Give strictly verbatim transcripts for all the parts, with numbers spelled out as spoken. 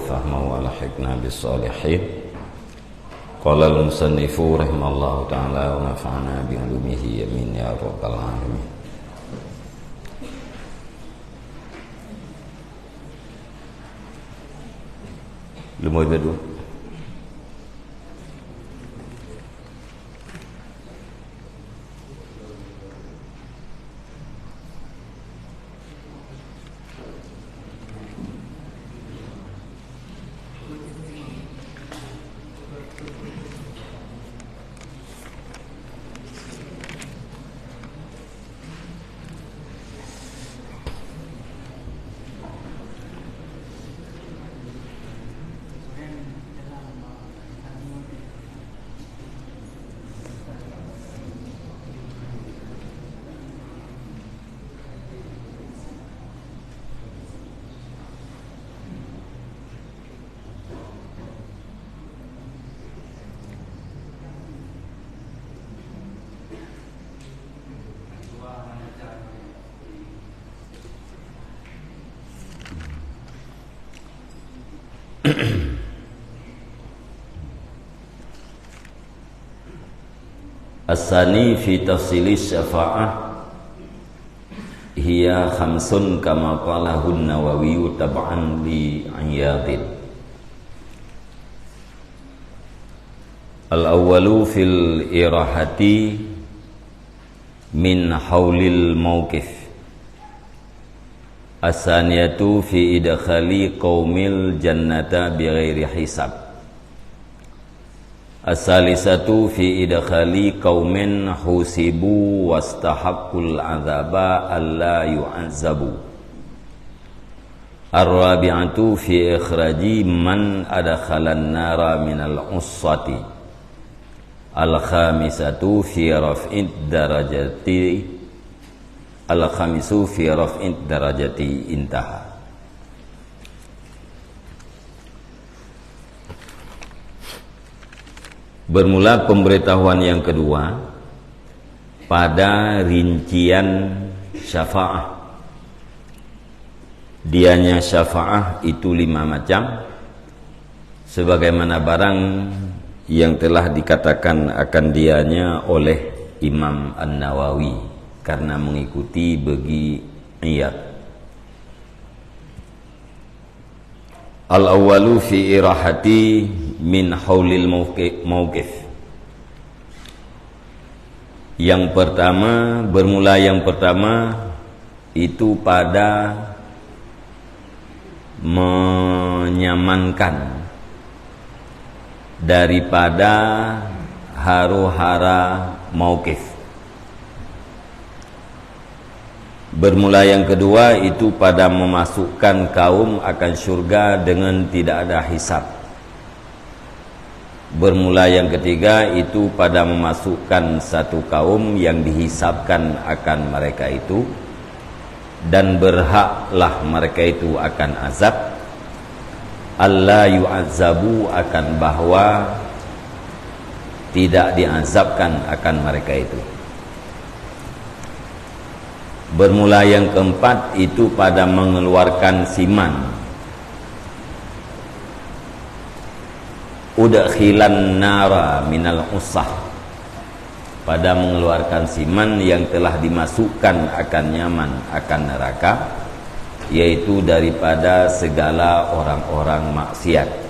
Rahmah wa alhiqna bis shalihin. Qala al-musannifu rahimallahu ta'ala wa nafa'ana bi ulumihi, amin ya rabbal alamin. Lumoe bedu. As-sani fi tafsili syafa'ah hiya khamsun kama qalahu Nawawi tab'an li Iyadin. Al-awwalu fil irahati min haulil mauqif. As-saniyatu fi idkhali qaumil jannata bighairi hisab. As-salisatu fi idkhali qaumin husibu wastahaqqul adzaba alla yu'azzabu. Ar-rabi'atu fi ikhraji man adkhalan nara minal ussati. Al-khamisatu fi raf'id darajati. Al-khamisu fi raf'id darajati, intaha. Bermula pemberitahuan yang kedua pada rincian syafaah. Dianya syafaah itu lima macam, sebagaimana barang yang telah dikatakan akan dianya oleh Imam An-Nawawi karena mengikuti bagi Iyad. Al-awwalu fi irahati min haulil mauqi-, mauqif. Yang pertama, bermula yang pertama itu pada menyamankan daripada haru-hara mauqif. Bermula yang kedua itu pada memasukkan kaum akan syurga dengan tidak ada hisab. Bermula yang ketiga itu pada memasukkan satu kaum yang dihisabkan akan mereka itu, dan berhaklah mereka itu akan azab, alla yu'azzabu, akan bahwa tidak diazabkan akan mereka itu. Bermula yang keempat itu pada mengeluarkan siman, udkhilan nara minal usah, pada mengeluarkan siman yang telah dimasukkan akan nyaman akan neraka, yaitu daripada segala orang-orang maksiat.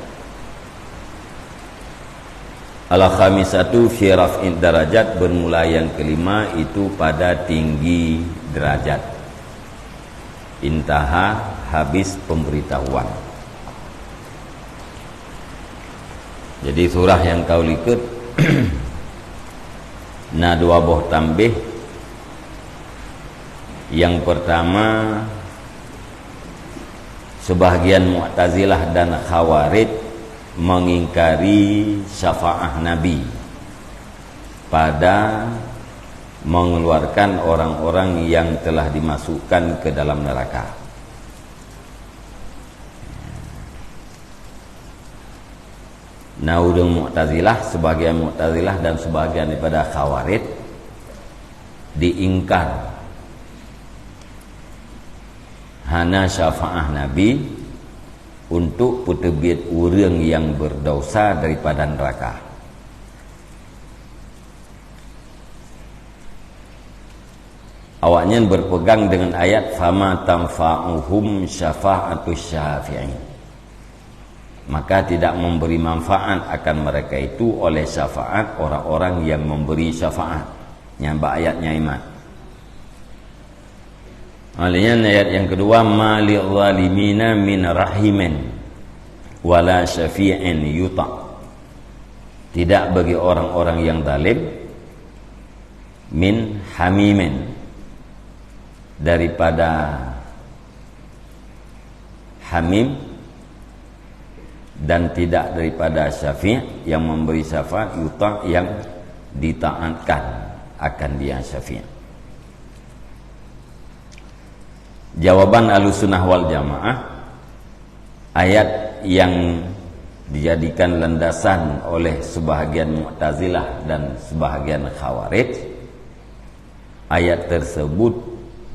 Al-khamisatu fi raf'id darajat, bermula yang kelima itu pada tinggi derajat. Intaha, habis pemberitahuan. Jadi surah nyang ka likot na dua boh tambeh. Yang pertama, sebahagian Mu'tazilah dan Khawarij mengingkari syafaah Nabi pada mengeluarkan orang-orang yang telah dimasukkan ke dalam neraka. Na ureuëng Mu'tazilah, sebahagian Mu'tazilah dan sebahagian daripada Khawarij diingkar hana syafaah Nabi untuk peuteubiet ureuëng nyang beudesya daripada neuraka. Awaknyan berpegang dengan ayat, "Fama tanfa'uhum syafa'atus syafi'in." Maka tidak memberi manfaat akan mereka itu oleh syafaat orang-orang yang memberi syafaat. Nyang bak ayat nyang imat. Alainya ayat yang kedua, "Ma lidzalimina min rahimin wala syafi'in yuta." Tidak bagi orang-orang yang zalim, min hamimin, daripada hamim, dan tidak daripada syafi' yang memberi syafaat, yuta, yang ditaatkan akan dia syafi'. Jawaban Ahlussunnah wal Jamaah, ayat yang dijadikan landasan oleh sebahagian Mu'tazilah dan sebahagian Khawarij, ayat tersebut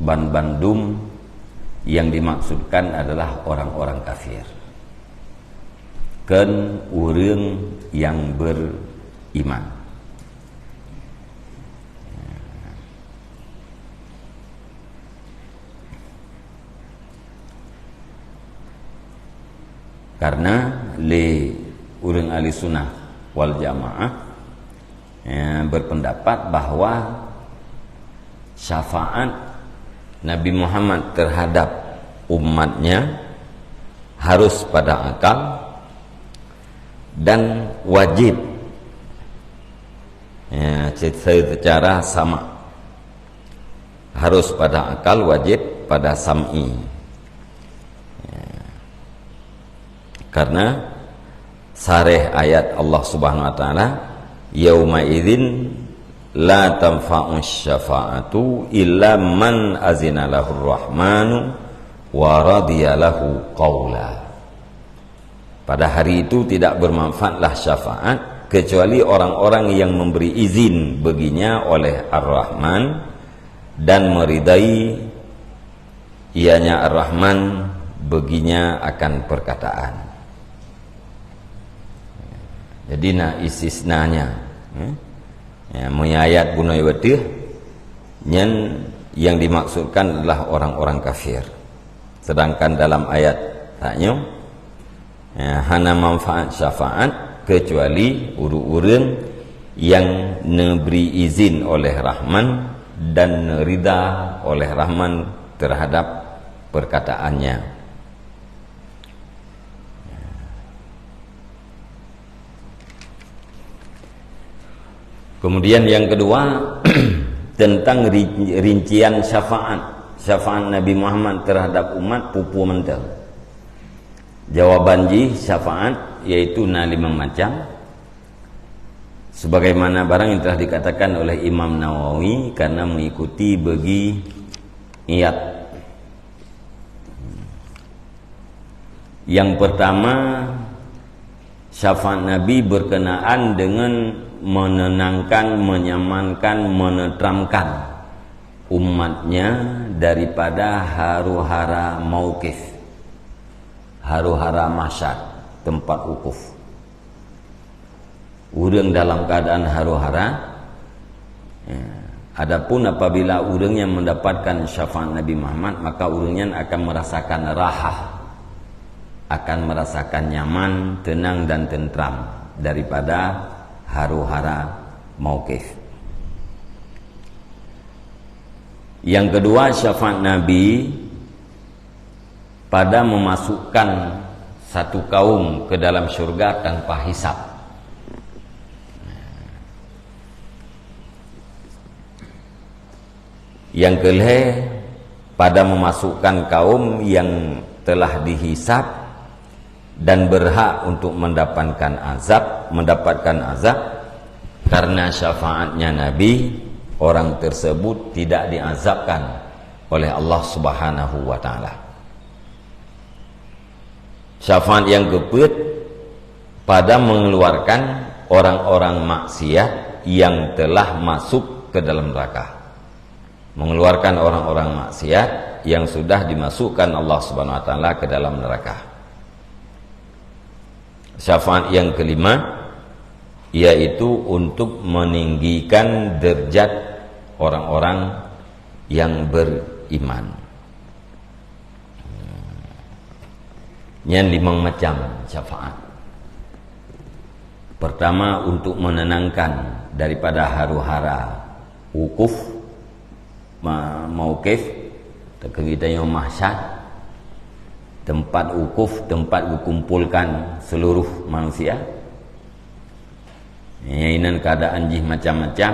ban bandum yang dimaksudkan adalah orang-orang kafir, kon ureuëng nyang beriman. Karena lé ureuëng Ahlussunnah wal Jamaah, ya, berpendapat bahwa syafaat Nabi Muhammad terhadap umatnya harus pada akal dan wajib, ya, secara sama. Harus pada akal, wajib pada sam'i. Ya. Karena sareh ayat Allah Subhanahu wa taala, "Yauma idzin la tanfa'u syafa'atu illa man azina lahur rahmanu wa radiya lahu qaula." Pada hari itu tidak bermanfaatlah syafaat kecuali orang-orang yang memberi izin baginya oleh Ar-Rahman dan meridai ianya Ar-Rahman baginya akan perkataan. Jadi na istisnanya, eh? Ya, meunyoe ayat bunoe beuteuh, nyan yang dimaksudkan adalah orang-orang kafir. Sedangkan dalam ayat tanyoe, ya, hana manfaat syafaat kecuali ureuëng-ureuëng yang neubri izin oleh Rahman dan neurida oleh Rahman terhadap perkataannya. Kemudian yang kedua, tentang ri-, rincian syafaat. Syafaat Nabi Muhammad terhadap umat peue-peue mantong. Jawaban jih syafaat yaitu na limong macam. Sebagaimana barang yang telah dikatakan oleh Imam Nawawi karena mengikuti bagi iyat. Yang pertama, syafaat Nabi berkenaan dengan menenangkan, menyamankan, menenteramkan umatnya daripada haru-hara mauqif, haru-hara mahsyar, tempat wukuf. Ureuëng dalam keadaan haru-hara, ya. Adapun apabila ureuëng yang mendapatkan syafaat Nabi Muhammad, maka ureuëng nyan akan merasakan rahah, akan merasakan nyaman, tenang dan tentram daripada haru-hara mauqif. Yang kedua, syafaat Nabi pada memasukkan satu kaum ke dalam syurga tanpa hisab. Yang kelhée, pada memasukkan kaum yang telah dihisab dan berhak untuk mendapatkan azab, mendapatkan azab karena syafaatnya Nabi, orang tersebut tidak diazabkan oleh Allah Subhanahu wa taala. Syafaat yang keupeuet pada mengeluarkan orang-orang maksiat yang telah masuk ke dalam neraka. Mengeluarkan orang-orang maksiat yang sudah dimasukkan Allah Subhanahu wa taala ke dalam neraka. Syafaat yang kelima, yaitu untuk meninggikan derajat orang-orang yang beriman. Nyan limong macam syafaat. Pertama, untuk menenangkan daripada haru-hara wukuf, ma-, mauqif, takheun geutanyoe mahsyar, tempat wukuf, tempat geukumpulkan seluruh manusia. Nyang inan keadaan jih macam-macam.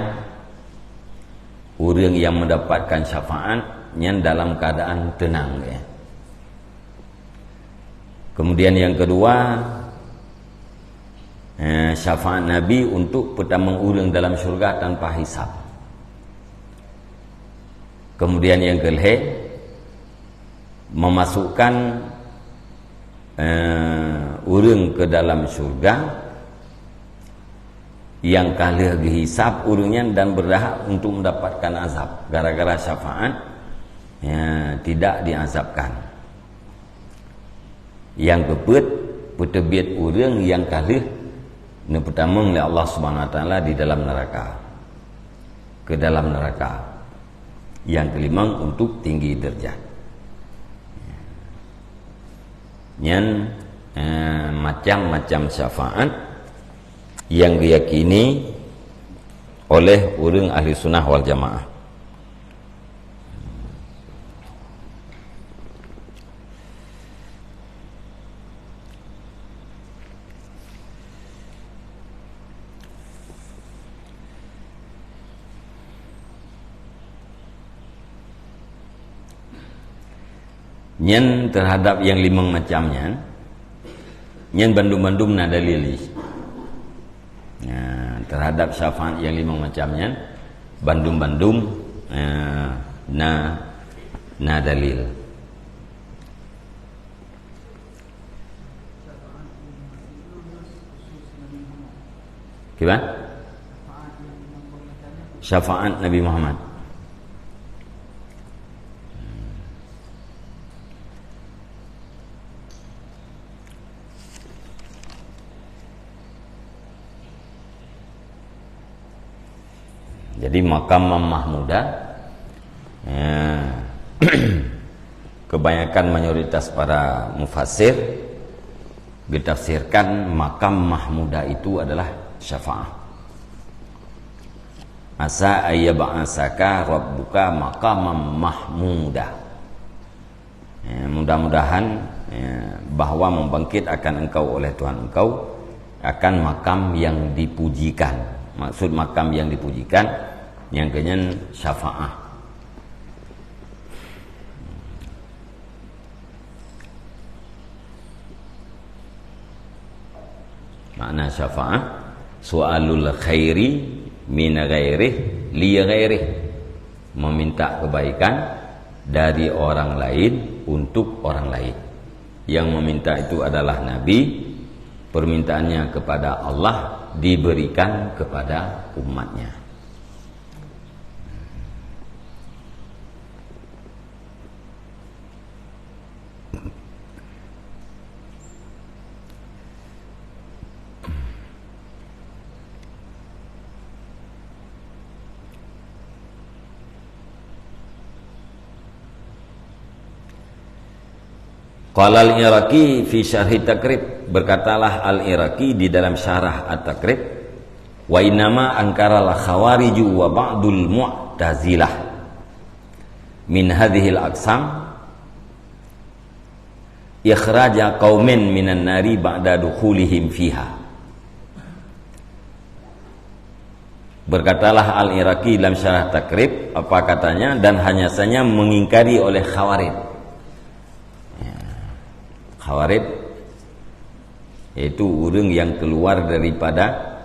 Ureuëng yang mendapatkan syafaat nyan dalam keadaan tenang, ya. Kemudian yang kedua, eh, syafaat Nabi untuk peutamong ureuëng dalam syurga tanpa hisab. Kemudian yang kelhée, memasukkan, eh, ureuëng ke dalam syurga yang ka lheueh geuhisab ureuëng nyan dan berhak untuk mendapatkan azab gara-gara syafaat, ya, tidak diazabkan. Nyang keupeuet, peuteubiet ureuëng nyang ka lheueh neupeutamong lé Allah Subhanahu Wa Taala di dalam neraka, ke dalam neraka. Nyang keulimong, untuk tinggi derajat. Nyan, eh, macam-macam syafaat nyang geuyakini oleh ureuëng ahli sunnah wal jamaah. Nyan terhadap nyang limong macam nyan, nyan bandum-bandum na dalil jih. Nah, terhadap syafaat nyang limong macam nyan, bandum-bandum, eh, na, na dalil. Kiban? Syafaat Nabi Muhammad. Jadi, maqam mahmuda, ya, kebanyakan, mayoritas para mufassir geutafsirkan maqam mahmuda itu adalah syafaah. "Asa ayyab'asaka rabbuka maqamam mahmuda." Ya, mudah-mudahan, ya, bahwa membangkit akan engkau oleh Tuhan engkau akan makam yang dipujikan. Maksud makam yang dipujikan, nyang keunyan syafaah. Makna syafaah, su'alul khairi min ghairih li ghairih. Meminta kebaikan dari orang lain untuk orang lain. Yang meminta itu adalah Nabi, permintaannya kepada Allah diberikan kepada umatnya. Qala Al-Iraqi fi Syarhi Taqrib, berkatalah Al-Iraqi di dalam Syarah At-Taqrib, "Wa innama angkaral khawariju wa ba'dul mu'tazilah min hadhil aqsam ikhraja qaumin minan nari ba'da dukhulihim fiha." Berkatalah Al-Iraqi dalam Syarah Taqrib, apa katanya, dan hanya saja mengingkari oleh Khawarij. Ya. Khawarij, yaitu ureuëng yang keluar daripada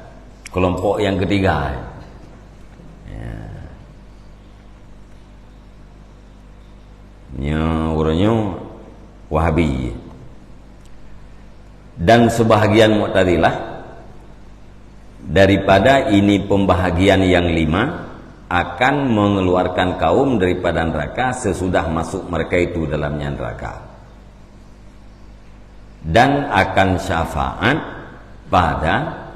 kelompok yang ketiga. Ya. Nyoe ureuëng nyoe Wahabi. Dan sebahagian Mu'tazilah, daripada ini pembahagian yang lima, akan mengeluarkan kaum daripada neraka sesudah masuk mereka itu dalamnya neraka. Dan akan syafaat pada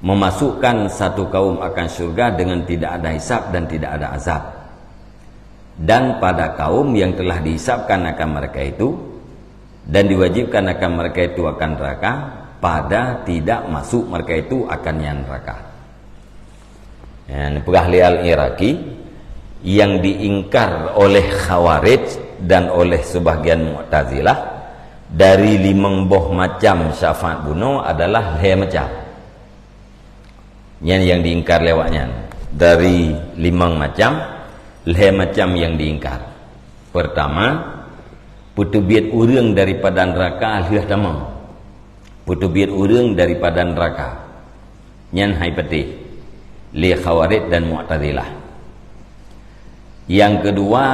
memasukkan satu kaum akan syurga dengan tidak ada hisab dan tidak ada azab. Dan pada kaum yang telah dihisabkan akan mereka itu dan diwajibkan akan mereka itu akan neraka, pada tidak masuk mereka itu akan yang neraka. Ya, neupeugah lé Al-Iraqi, yang diingkar oleh Khawarij dan oleh sebahagian Mu'tazilah dari limong boh macam syafaat bunoe adalah lhée macam. Nyan yang diingkar lé awaknyan. Dari limong macam, lhée macam yang diingkar. Pertama, peuteubiet ureuëng daripada neraka lheueh tamong. Peuteubiet ureuëng daripada neraka. Nyan hai patéh lé Khawarij dan Mu'tazilah. Yang kedua,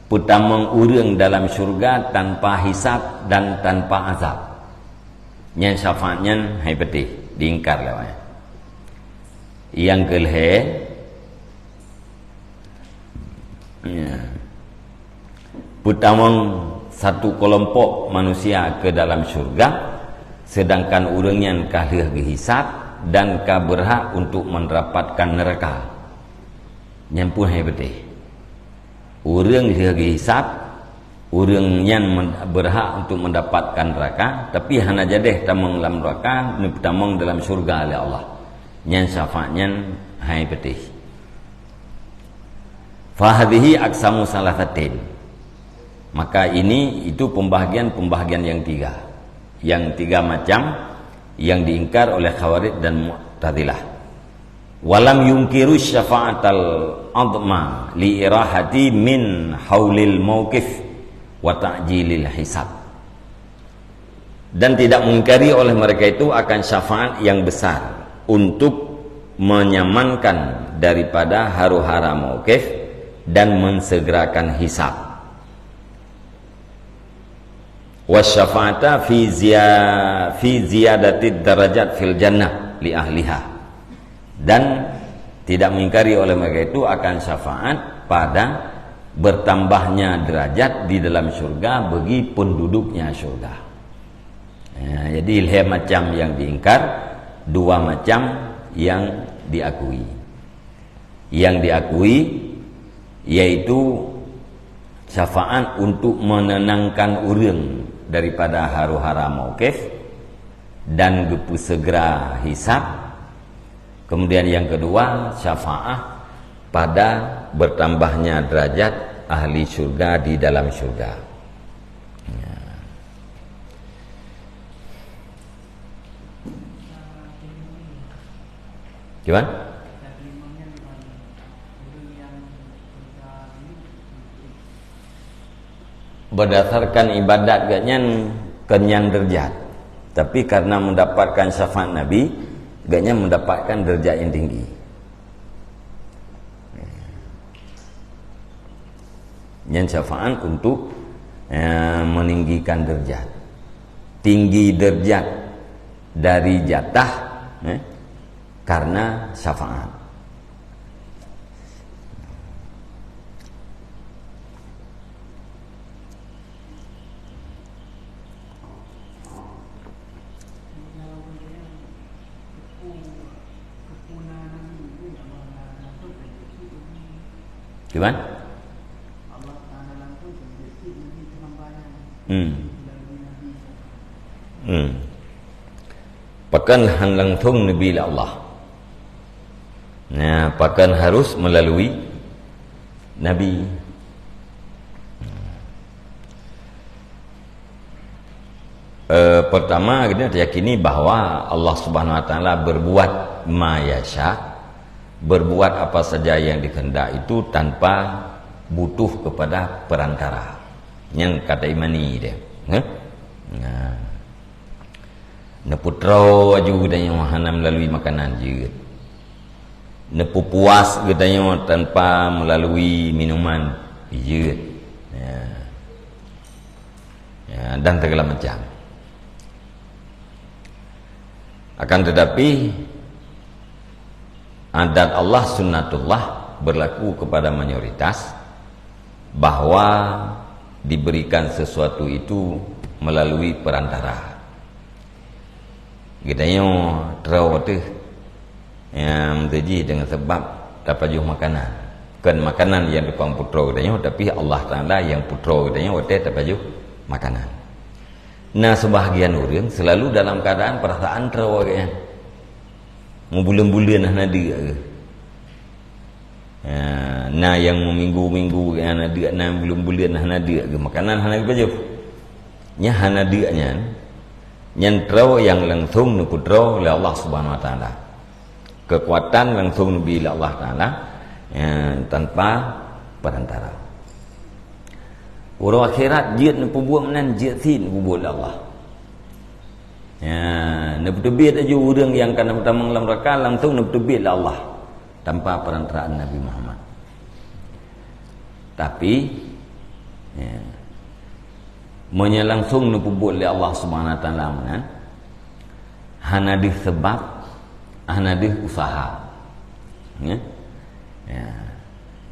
peutamong ureuëng dalam syurga tanpa hisab dan tanpa azab. Nyan syafaat nyan hai patéh diingkar lé awaknyan. Yang keulhée, ya, peutamong satu kelompok manusia ke dalam syurga, sedangkan ureuëng nyan ka lheueh geuhisab dan ka beurhak untuk mendapatkan neraka. Nyan pun hai patéh. Ureuëng lheueh geuhisab, ureuëng nyan men-, beurhak untuk mendapatkan neraka, tapi hana jadeh tamong lam neraka, neupeutamong dalam syurga lé Allah. Nyan syafaat nyan hai patéh. Fahadhihi aqsamu salasatin. Maka ini itu pembahagian-pembahagian yang tiga. Yang tiga macam yang diingkar oleh Khawarij dan Mu'tazilah. Walam yungkiru syafa'atal adma li irahati min haulil mauqif wa ta'jilil hisab. Dan tidak mengingkari oleh mereka itu akan syafaat yang besar untuk menyamankan daripada haru-hara mauqif dan mensegerakan hisab. Wasyafa'ata fi ziya-, fi ziyadatid darajat fil jannah li ahliha. Dan tidak mengingkari oleh mereka itu akan syafaat pada bertambahnya derajat di dalam syurga bagi penduduknya syurga. Ya, jadi lhée macam yang diingkar, dua macam yang diakui. Yang diakui yaitu syafaat untuk menenangkan ureuëng daripada haru-hara mauqif dan geupeusegera hisab. Kemudian yang kedua, syafaat pada bertambahnya derajat ahli syurga di dalam syurga. Ya. Gimana? Berdasarkan ibadat gobnyan keunyan derajat. Tapi karena mendapatkan syafaat Nabi, gobnyan mendapatkan derajat yang tinggi. Nyan syafaat untuk, eh, meninggikan derajat. Tinggi derajat dari jatah, eh, karena syafaat. Gimana? Hmm. Hmm. Pakon han langsung neubi lé Allah. Nah, pakon harus melalui Nabi. Eh, pertama, kita yakini bahwa Allah Subhanahu Wa Taala berbuat ma yasha, berbuat apa saja yang dikehendak itu tanpa butuh kepada perantara. Nyang ka taimani dia. Heh? Nah. Neupeutroe laju geutanyoe hana melalui makanan jeuet. Neupeupuas geutanyoe tanpa melalui minuman jeuet. Ya. Ya, dan segala macam. Akan tetapi, adat Allah sunnatullah berlaku kepada mayoritas, bahwa diberikan sesuatu itu melalui perantara. Geutanyoe troe teuh nyang teuji deungon sabab tapajoh makanan. Kon makanan nyang tukang peutroe geutanyoe, tapi Allah Taala nyang peutroe geutanyoe watée tapajoh makanan. Na seubahgian ureuëng seulalu dalam keuadaan peurasaan troe geuhnyan. Meubuleuen-buleuen hana deuk geuh. Ha, na nyang meuminggu-minggu hana deuk, na buleuen-buleuen hana deuk geuh, makanan hana geupajoh. Nyan hana deuk nyan, nyan troe nyang langsong neupeutroe lé Allah Subhanahu Wa Taala. Keukuatan langsong neubi lé Allah Taala, ya, tanpa perantara. Uroe akhirat jeuet neupeubuet meunan, jeuet sit neupeubuet lé Allah. Ya, neupeuteubiet laju ureuëng nyang ka na meutamong lam neuraka langsong neupeuteubiet lé Allah tanpa perantaraan Nabi Muhammad. Tapi, ya, meunyoe langsong neupeubuet lé Allah Subhanahu Wa Taala meunan, hana deuh seubab, hana deuh usaha. Ya. Ya.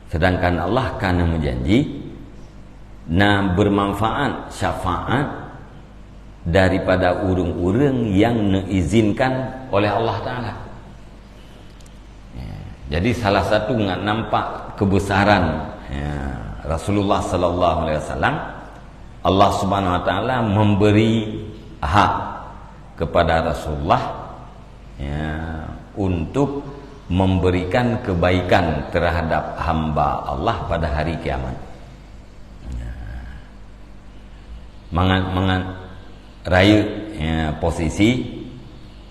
Sedangkan Allah ka neumeujanji na bermanfaat syafaat daripada ureuëng-ureuëng nyang neuizinkan oleh Allah Taala. Ya, jadi salah satu ngat nampak kebesaran, ya, Rasulullah sallallahu alaihi wasallam, Allah Subhanahu Wa Taala memberi hak kepada Rasulullah, ya, untuk memberikan kebaikan terhadap hamba Allah pada hari kiamat. Ya. Mangat-mangat rayeuk, ya, posisi,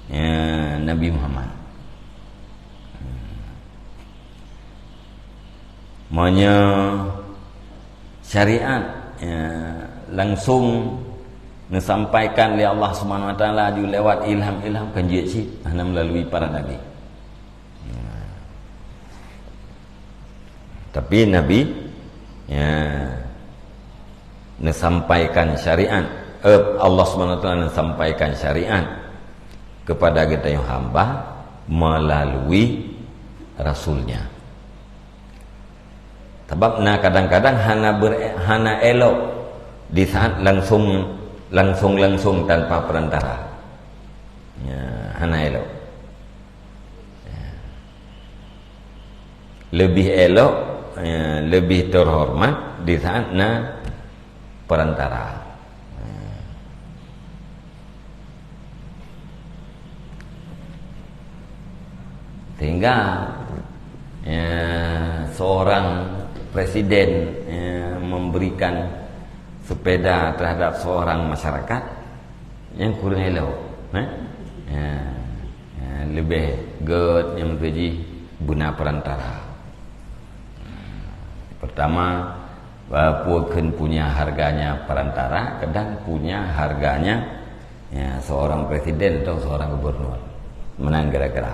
ya, Nabi Muhammad. Meunyoe syariat, ya, langsung neusampaikan lé Allah Subhanahu Wa Taala ju lewat ilham-ilham, kan jeuet cit hana melalui para nabi. Tapi Nabi, ya, neusampaikan syariat, eh, Allah Subhanahu Wa Taala neusampaikan syariat kepada geutanyoe hamba melalui rasulnya. Sabab na kadang-kadang hana ber-, hana elok di saat langsung, langsung-langsung tanpa perantara. Ya, hana elok. Ya. Lebih elok, ya, lebih terhormat di saat na perantara. Ya. Sehingga, ya, seorang presiden, ya, memberikan sepeda terhadap seorang masyarakat yang kurang elok, eh? Ya, ya, lebih gét nyang meutuji beuna perantara. Pertama, walaupun punya harganya perantara, kadang punya harganya, ya, seorang presiden atau seorang gubernur. Meunan kira-kira.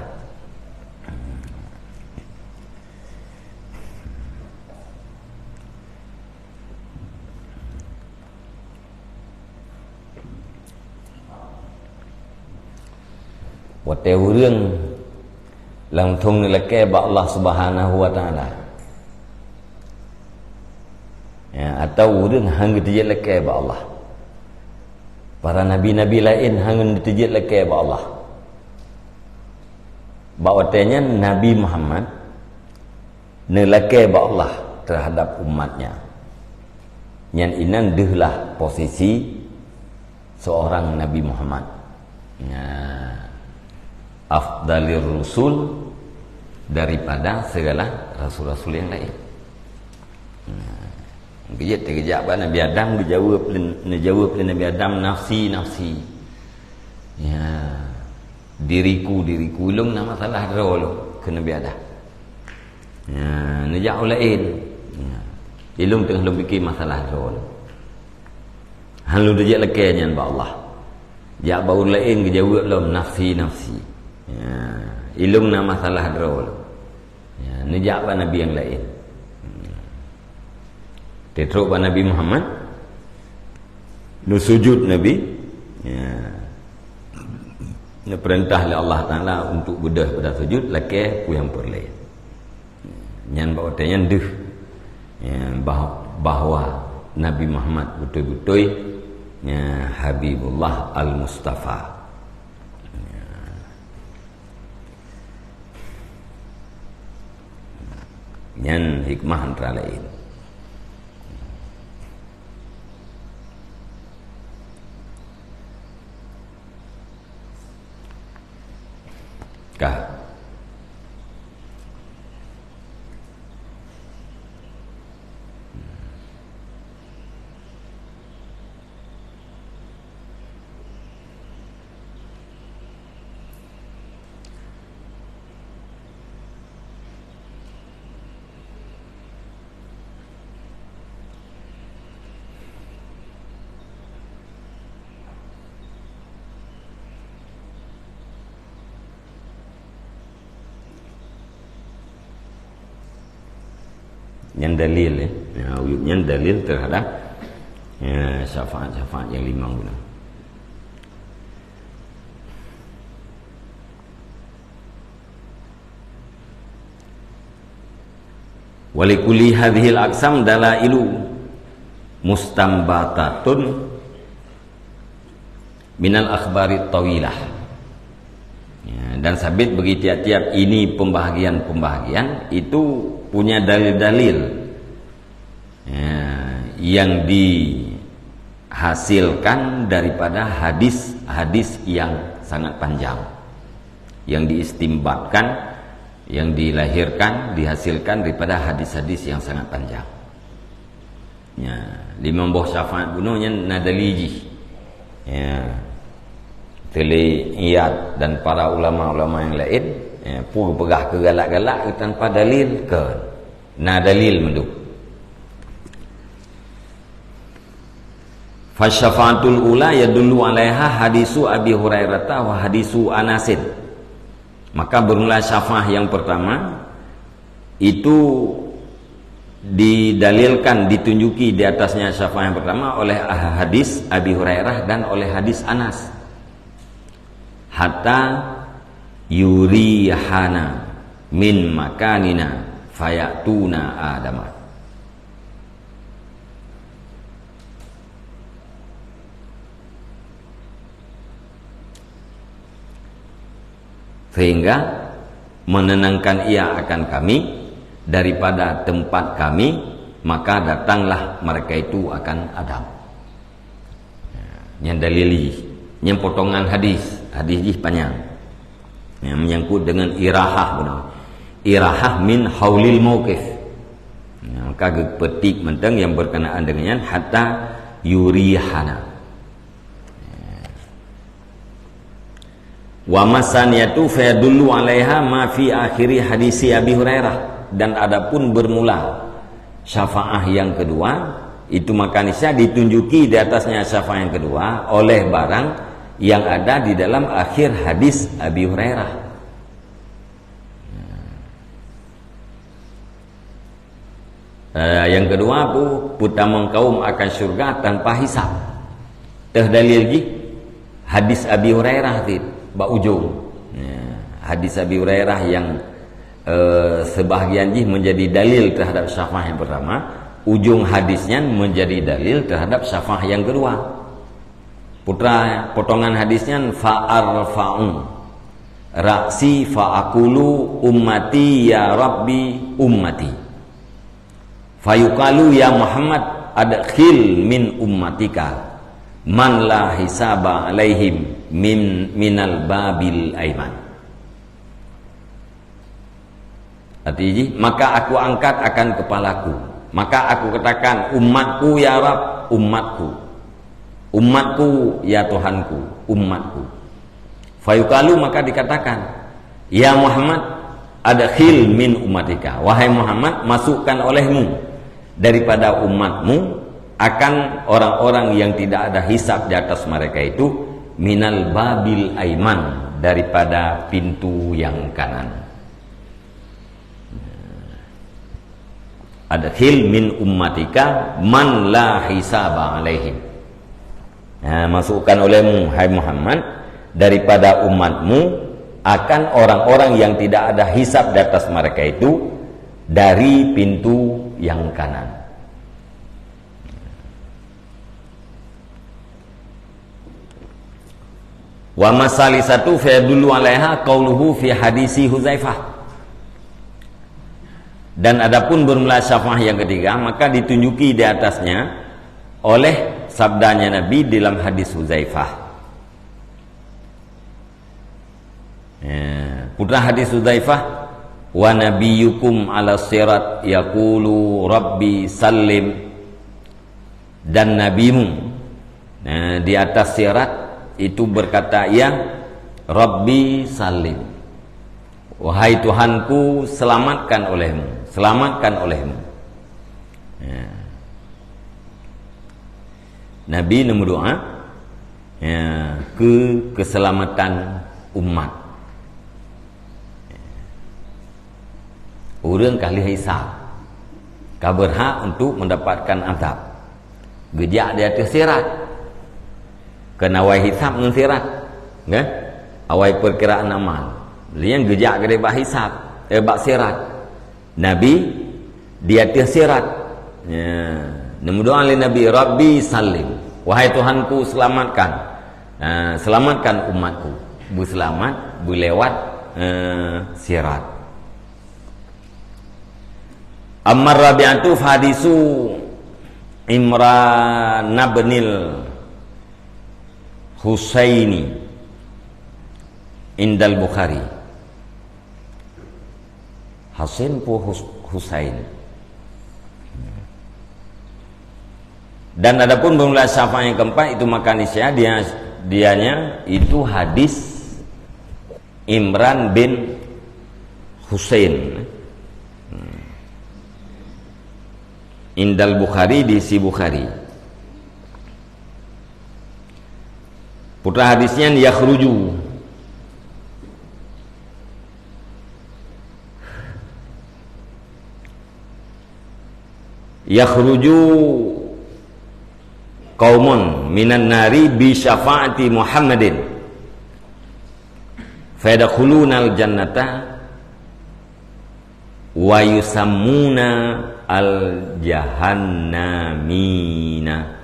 Watée ureuëng langsung neulakée bak Allah Subhanahu wa Taala. Ya, atau ureuëng hana geuteujiet lakée bak Allah. Para nabi-nabi laén hana geuteujiet lakée bak Allah. Bak watée nyan Nabi Muhammad neulakée bak Allah terhadap umatnya. Nyan inan deuhlah posisi seorang Nabi Muhammad. Nah, afdalir rusul daripada segala rasul-rasul yang lain. Nah, geujak, geujak bak Nabi Adam, geujaweueb lé, neujaweueb lé Nabi Adam, "Nafsi, nafsi." Ya, "Diriku, diriku, ilong na masalah droe lom," kheun Nabi Adam. Ya, neujak u laén. Ya. "Ilong teungoh lôn pike masalah droe lom." Hana lôn teujak lakée nyan bak Allah. Jak bak ureuëng laén geujaweueb lom, "Nafsi, nafsi." Ya, ilong na masalah droe lom. Ya, neujak bak nabi nyang laén. Teutrok bak Nabi Muhammad, neusujud Nabi, ya, neupeurintah lé Allah Taala untuk beudôh pada sujud, lakée peue nyang peureulée. Nyan bak watée nyan deuh, ya, bah-, bahwa Nabi Muhammad beutôi-beutôi, ya, Habibullah Al-Mustafa. Ya. Nyan hikmah antara lain. Ka. Nyan dalil, ya. Ya, nyan dalil terhadap, ya, syafaat-syafaat yang lima guna. Walikulli hadhil aqsam dalailu mustanbatatun minal akhbari tawilah. Ya, dan sabit bagi tiap-tiap ini pembahagian-pembahagian itu punya dalil-dalil, ya, yang dihasilkan daripada hadis-hadis yang sangat panjang, yang diistimbatkan, yang dilahirkan, dihasilkan daripada hadis-hadis yang sangat panjang. Ya, limong boh syafaat bunoe nyan na dalil jih. Ya. Teuli Iyad dan para ulama-ulama yang lain, ya, peue peugah keu galak-galak tanpa dalil, kon. Na dalil mandum. Fasyafaatul ula yadullu alaiha hadisu Abi Hurairata wa hadisu Anasin. Maka bermula syafaah yang pertama itu didalilkan, ditunjuki di atasnya syafaah yang pertama oleh hadis Abi Hurairah dan oleh hadis Anas. Hatta yurihana min makanina fayatuna Adama. Sehingga menenangkan ia akan kami daripada tempat kami, maka datanglah mereka itu akan Adam. Nyan dalil jih. Nyan potongan hadis. Hadis jih panyang. Yang menyangkut dengan irahah beuna. Irahah min haulil mauqif. Nah, maka geupetik mantong yang berkenaan dengan nyan hatta yurihana. Wa masaniyatu fayadullu alaiha ma fi akhiri hadisi Abi Hurairah. Dan adapun bermula syafaah yang kedua, itu maka niscaya ditunjuki di atasnya syafaah yang kedua oleh barang yang ada di dalam akhir hadis Abi Hurairah. Eh, yang kedua, pu-, peutamong kaum akan syurga tanpa hisab. Teuh dalil jih hadis Abi Hurairah cit bak ujong. Ya, hadis Abi Hurairah yang, eh, sebahagian jih menjadi dalil terhadap syafaah yang pertama, ujong hadis nyan menjadi dalil terhadap syafaah yang kedua. Putra, potongan hadis nyan, "Fa arfa'u ra'si fa aqulu, 'Ummati ya Rabbi, ummati.' Fa yuqalu, 'Ya Muhammad, adkhil min ummatika man la hisaba 'alaihim min, minal babil aiman.'" Arti jih, "Maka aku angkat akan kepalaku. Maka aku katakan, 'Umatku, ya Rab, umatku. Umatku, ya Tuhanku, umatku.'" Fayuqalu, maka dikatakan, "Ya Muhammad, adkhil min ummatika." Wahai Muhammad, masukkan olehmu daripada umatmu akan orang-orang yang tidak ada hisab di atas mereka itu, minal babil aiman, daripada pintu yang kanan. "Adkhil min ummatika man la hisaba 'alaihim." Nah, masukkan olehmu, hai Muhammad, daripada umatmu akan orang-orang yang tidak ada hisab di atas mereka itu dari pintu yang kanan. Wa masalisatu fa yadullu 'alaiha qauluhu fi hadisi Huzaifah. Dan adapun bermula syafaat yang ketiga, maka ditunjuki di atasnya oleh sabdanya Nabi dalam hadis Huzaifah. Ya, putra hadis Huzaifah, "Wa nabiyyukum ala sirat yaqulu, 'Rabbi sallim.'" Dan nabimu, nah, di atas sirat itu berkata ia, "Rabbi sallim." "Wahai Tuhanku, selamatkan olehmu, selamatkan olehmu." Ya. Nabi neumeudoa, ya, keu keuseulamatan umat. Ureuëng ka lheueh hisab, ka beurhak untuk mendapatkan azab. Geujak di ateueh sirat. Keu awai hisab ngon sirat, kan? Awai peukiraan amal. Lheueh nyan geujak keudeh bak hisab, eh, bak sirat. Nabi di ateueh sirat. Ya. Neumeudoa lé Nabi, "Rabbi sallim." "Wahai Tuhanku, selamatkan. Ah, selamatkan umatku." Beuseulamat, beulewat, eh, sirat. Amma rabi'atu fahadisu Imran bin Husaini indal Bukhari. Husain po Hus-, Husain. Dan adapun bermula syafaat yang keempat itu makan Isya, dia, dianya itu hadis Imran bin Husain. Indal Bukhari, di sisi Bukhari. Putra hadisnya yakhruju. Yakhruju qaumun minan nari bi syafaati Muhammadin. Fayadkhulunal jannata wa yusammuna al-jahannamina.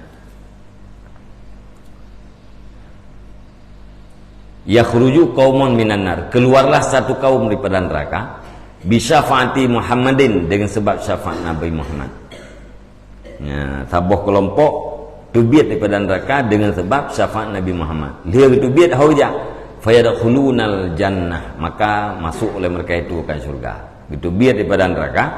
Yakhruju qaumun minan nar, keluarlah satu kaum daripada neraka, bi syafaati Muhammadin, dengan sebab syafaat Nabi Muhammad. Ya, saboh kelompok teubiet daripada neraka dengan sebab syafaat Nabi Muhammad. Lheueh geuteubiet, ho jak, fayadkhulunal jannah, maka masuk oleh mereka itu ke syurga. Geuteubiet daripada neraka,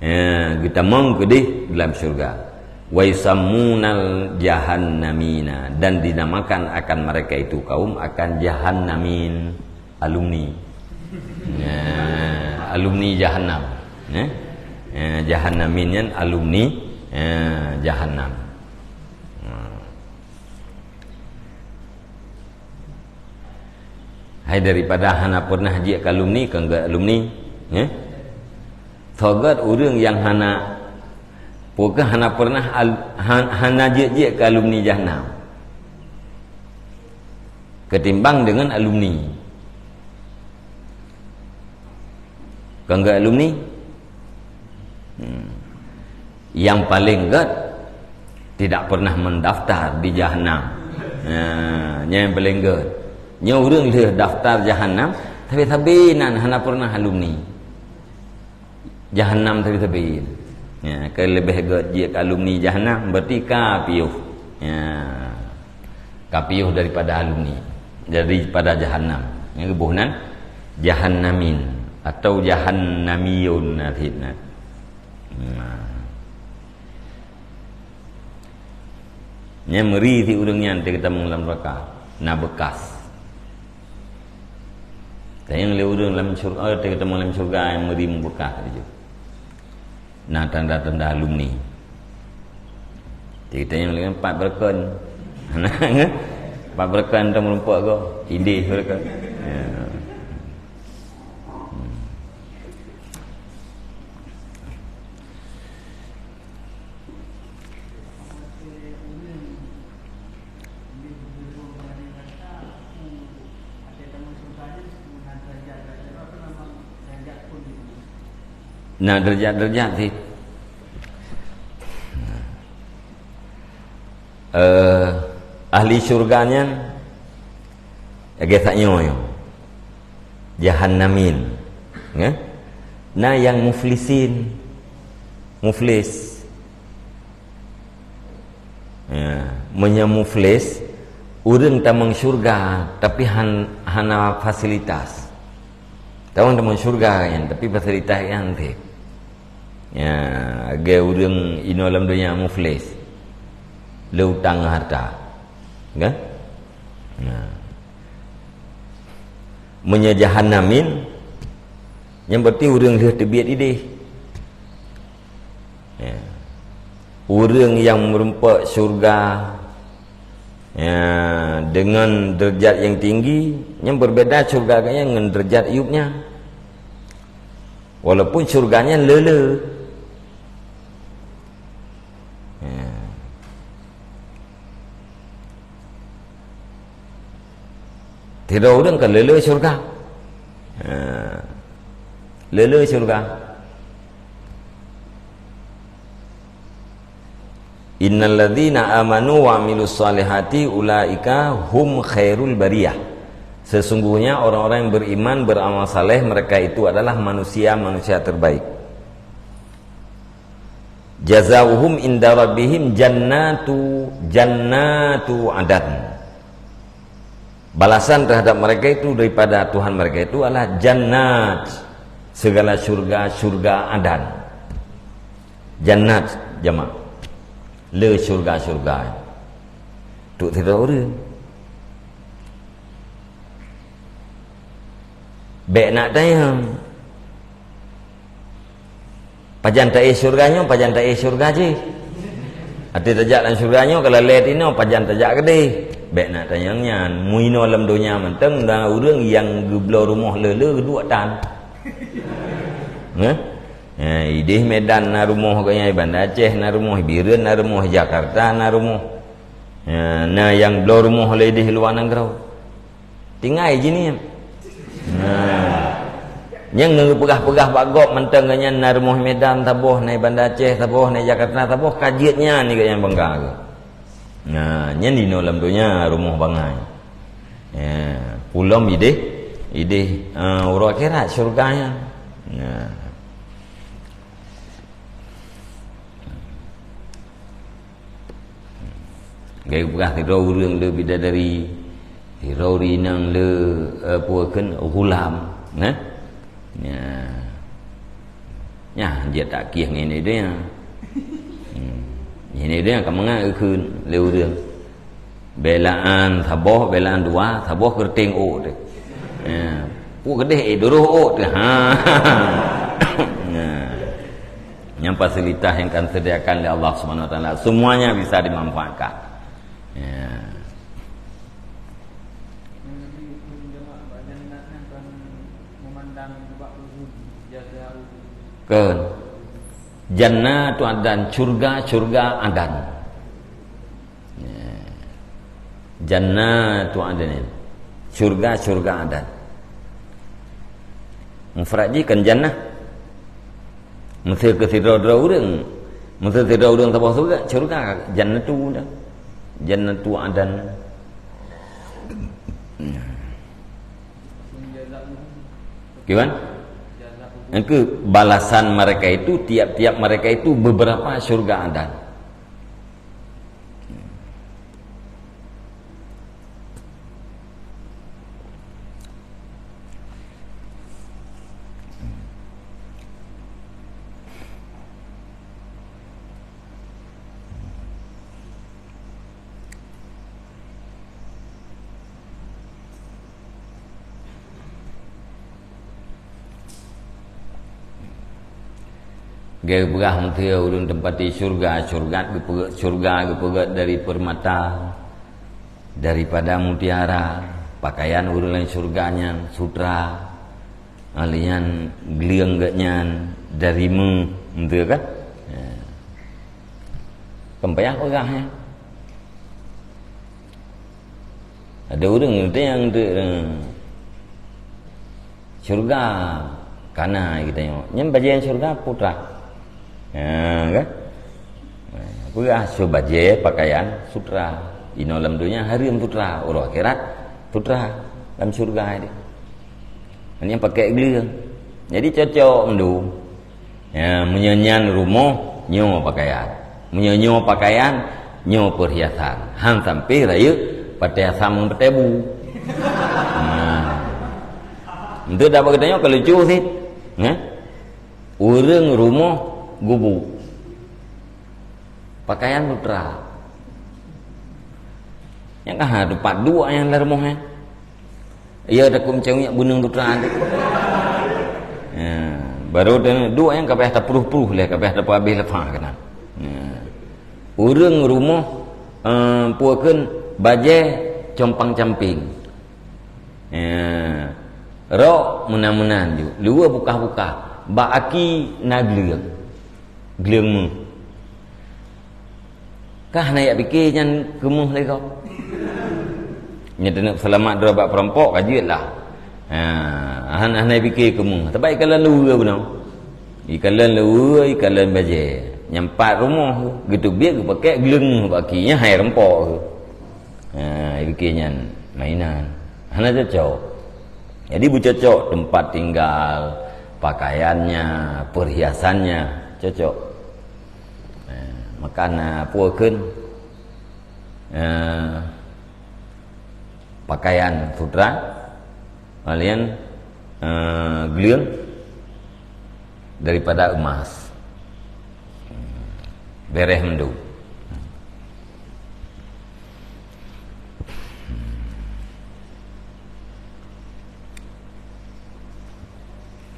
ya, geutamong keudeh dalam syurga. Wa yusammunal jahannamina, dan dinamakan akan mereka itu kaum akan jahannamin. Alumni. Ya, alumni jahannam. Ya. Ya, jahannamin nyan alumni, ya, jahannam. Hmm. Hai, daripada hana pernah jeuet keu alumni, kon gét alumni, ya. Soe gét ureuëng nyang hana, peugah hana pernah al-, han-, hana jeuet-jeuet keu alumni jahannam. Ketimbang dengan alumni. Kon gét alumni? Hmm. Yang paling gét, tidak pernah mendaftar di jahanam. Ha, nyan yang paling gét. Nyoe ureuëng lheueh daftar jahanam, tapi sabe nan hana pernah alumni. Jahanam sabe-sabe. Ya, ke leubeh gét jeuet keu alumni jahanam, berarti ka piôh. Ya. Ka piôh daripada alumni, daripada jahanam. Nyang geuboh nan jahannamin atau jahannamiyun na cit na. Nah. Nyan meuri si ureuëng nyan teuka tamong lam neraka, na beukas. Tanyong lé ureuëng lam syurga, teuka tamong lam syurga nyang meuri meubeukas teuh. Na tanda-tanda alumni. Jadi, tanyong lé pat beureukan. Pat beureukan teuh meurumpok go, idéh beureukan. Ya. Hmm. Na deurajat-deurajat sih. Eh, ahli syurga nyan lagée sak nyoe, jahannamin. Ya? Na nyang muflisin. Muflis. Ya, meunyoe muflis, ureuëng tamong syurga, tapi han-, hana fasilitas. Tamong, tamong syurga nyan, tapi fasilitas nyan hana. Ya, lagée ureuëng inoe lam donya muflis. Le utang harta. Kan? Nah. Meunyoe jahannamin, nyan berarti ureuëng lheueh teubiet idéh. Ya. Ureuëng nyang meurumpok syurga, ya, deungon deurajat nyang tinggi, nyan berbeda syurga geuh nyan ngon deurajat Ayub nyan. Walaupun syurga nyan le-le. Ya. Sidroe ureuëng ka le-le syurga. Ha. Le-le syurga. Innalladzina amanu wa amilus salihati ulaika hum khairul bariyah. Sesungguhnya orang-orang yang beriman, beramal saleh, mereka itu adalah manusia-manusia terbaik. Jazauhum inda rabbihim jannatu, jannatu adan. Balasan terhadap mereka itu daripada Tuhan mereka itu adalah jannat, segala syurga-syurga adan. Jannat, jamak. Le syurga-syurga. Tuk sidroe ureuëng. Bék nak tanyong. Pajan taéh syurga nyoe, pajan taéh syurga jih. Até tajak lam syurga nyoe, kalau lheueh inoe, pajan tajak keudeh. Bék nak tanyong nyan. Meuinoe lam donya mantong na ureuëng nyang geubloe rumoh le-le geuduek tan. Heh? Ya, idéh Medan na rumoh geuh nyan, Banda Aceh na rumoh, Bireuen na rumoh, Jakarta na rumoh. Ya, na nyang bloe rumoh lé idéh luwa nanggroe. Tinggai jih nyan. Nah. Nyang geupeugah-peugah bak gob mantong geuh nyan na rumoh Medan saboh, na Banda Aceh saboh, na Jakarta saboh, ka jeuet nyan geuh nyang bangga geuh. Nah, nyan inoe lam donya rumoh bangai. Ya, pulom idéh, idéh, eh, uroe akhirat syurga nyan. Nah. Geupeugah sidroe ureuëng le bidadari, sidroe ureuëng inong le, eh, peue kheun, ghulam, nah? Nya. Nya, jeuet takieh ngon ini dia. Hmm. Ini dia ka mangat geukheun lé ureuëng. Belaan saboh, belaan dua, saboh keureuteng ôk teuh. Ya. Peue keudeh, eh, duroh ôk teuh. Ha. Nah. Yang fasilitas yang akan disediakan oleh Allah Subhanahu Wa Taala, semuanya bisa dimanfaatkan. Ya. Kon. Jannatu adan, syurga-syurga adan. Ya. Jannatu adnin. Syurga-syurga adan. Mufrad jih kan jannah. Meusé keu sidroe-droe ureuëng. Meusé sidroe ureuëng saboh syurga, syurga jannatu dah. Jannatu adan. Gimana? Engkau balasan mereka itu, tiap-tiap mereka itu beberapa syurga adan. Geupeugah meuteue ureuëng teupati syurga, syurga geupeugét, syurga geupeugét dari permata, daripada mutiara, pakaian ureuëng laén syurga nyan sutra, ahli nyan gleueng gét nyan dari meuh, meuteue kan? Ya. Kan payah peugah nyan. Ada ureuëng teuntang tu, eh, syurga kana kita tengok. Nyan bajée syurga putra. Ha, kan? Peugah su bajée pakaian sutra. Inoe lam donya hareuem sutra, uroe akhirat sutra lam syurga dia. Nyan pakai gleueng. Jadi cocok mandum. Ya, meunyoe nyan rumoh, nyoe pakaian. Meunyoe nyoe pakaian, nyoe perhiasan. Han sampai rayeuk patéh asam ngon patéh bu. Nah. Untuk dapat geutanyoe ka lucu sit. Nah. Ureuëng rumoh gubuk. Pakaian sutra. Nyang ka ha teumpat duek nyang lam rumoh nyan. Iya takot meucewek beuneueng sutra tu. Ya, baru dan duek nyang ka payah tapruh-pruh lé, ka payah tapeuhabéh leupah keunan. Ya. Ureuëng rumoh, eh, peue kheun bajée compang-camping. Ya. Rok meunan-meunan ju, luwa bukah-bukah, bak aki na gleueng. Gleueng meuh. Kah na jak pike nyan keumeuh lé gob. Nyan teuneuk seulamat droe bak peurampok ka jeuet lah. Ha, han, hana pike keumeuh. Teuma ikalon luweue bunoe. Ikalon luweue, ikalon bajée. Nyang pat rumoh geuteubiet geupakèk gleueng meuh bak aki nyan hai rampok. Ha, pike nyan mainan. Hana cocok. Jadi beucocok tempat tinggal, pakaiannya, perhiasannya, cocok. Eh, maka na peue kheun, eh, pakaian sutra, laén, eh, gleueng daripada emas. Bereh mandum.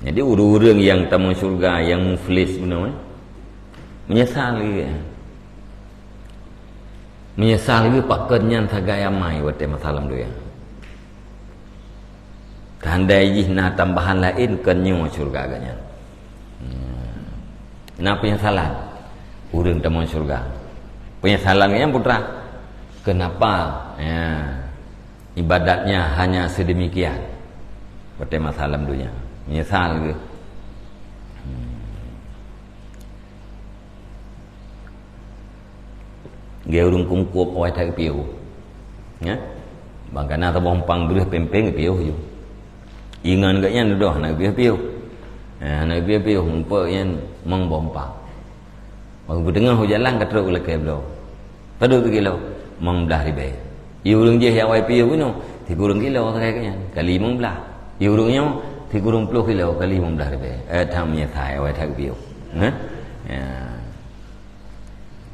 Jadi ureuëng-ureuëng nyang tamong syurga nyang muflis bunoe, eh, meunyeusal geuh. Meunyeusal geuh pakon nyan sagai amai watée masa lam donya. Keuhandai jih na tambahan laén kon nyoe syurga geuh nyan. Hmm. Na peunyesalan ureuëng tamong syurga. Peunyesalan nyan putra. Kenapa? Ya. Ibadatnya hanya sedemikian. Watée masa lam donya. Meunyeusal geuh. Hmm. Geu ureuëng kungkup awai that piôh. Ya? Bang kana saboh umpang breuh péng-péng piôh ju. Ingat geuh nyan dudoh hana piôh-piôh. Ya, hana piôh-piôh mumpok nyan mong boh umpang. Bang beuteungoh u jalan ka trok u lakée bloe. Padub kilo, mong blah ribée. Ie ureuëng jih nyang awai piôh bunoe, sikureueng kilo sagai keu nyan, kali mong blah. Ie ureuëng nyoe, sikureueng ploh kilo, kali mong blah ribée. Eh, tham meunyeusai awai that piôh. Heh? Ya.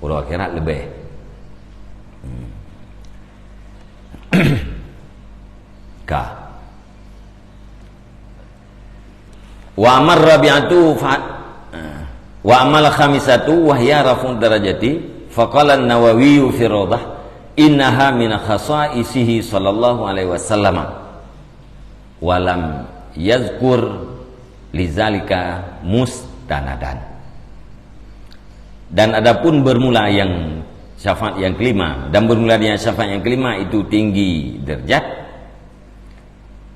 Uroe akhirat leubeh. Hmm. Ka. Wa amar rabi'atu fa, wa amal khamisatu wa hiya raf'u darajati, faqala an-Nawawi fi Rawdah, "Innaha min khasaisihi sallallahu alaihi wasallam." Walam yazkur lizalika mustanadan. Dan adapun bermula yang syafaat yang kelima, dan bermula dengan syafaat yang kelima itu tinggi derajat,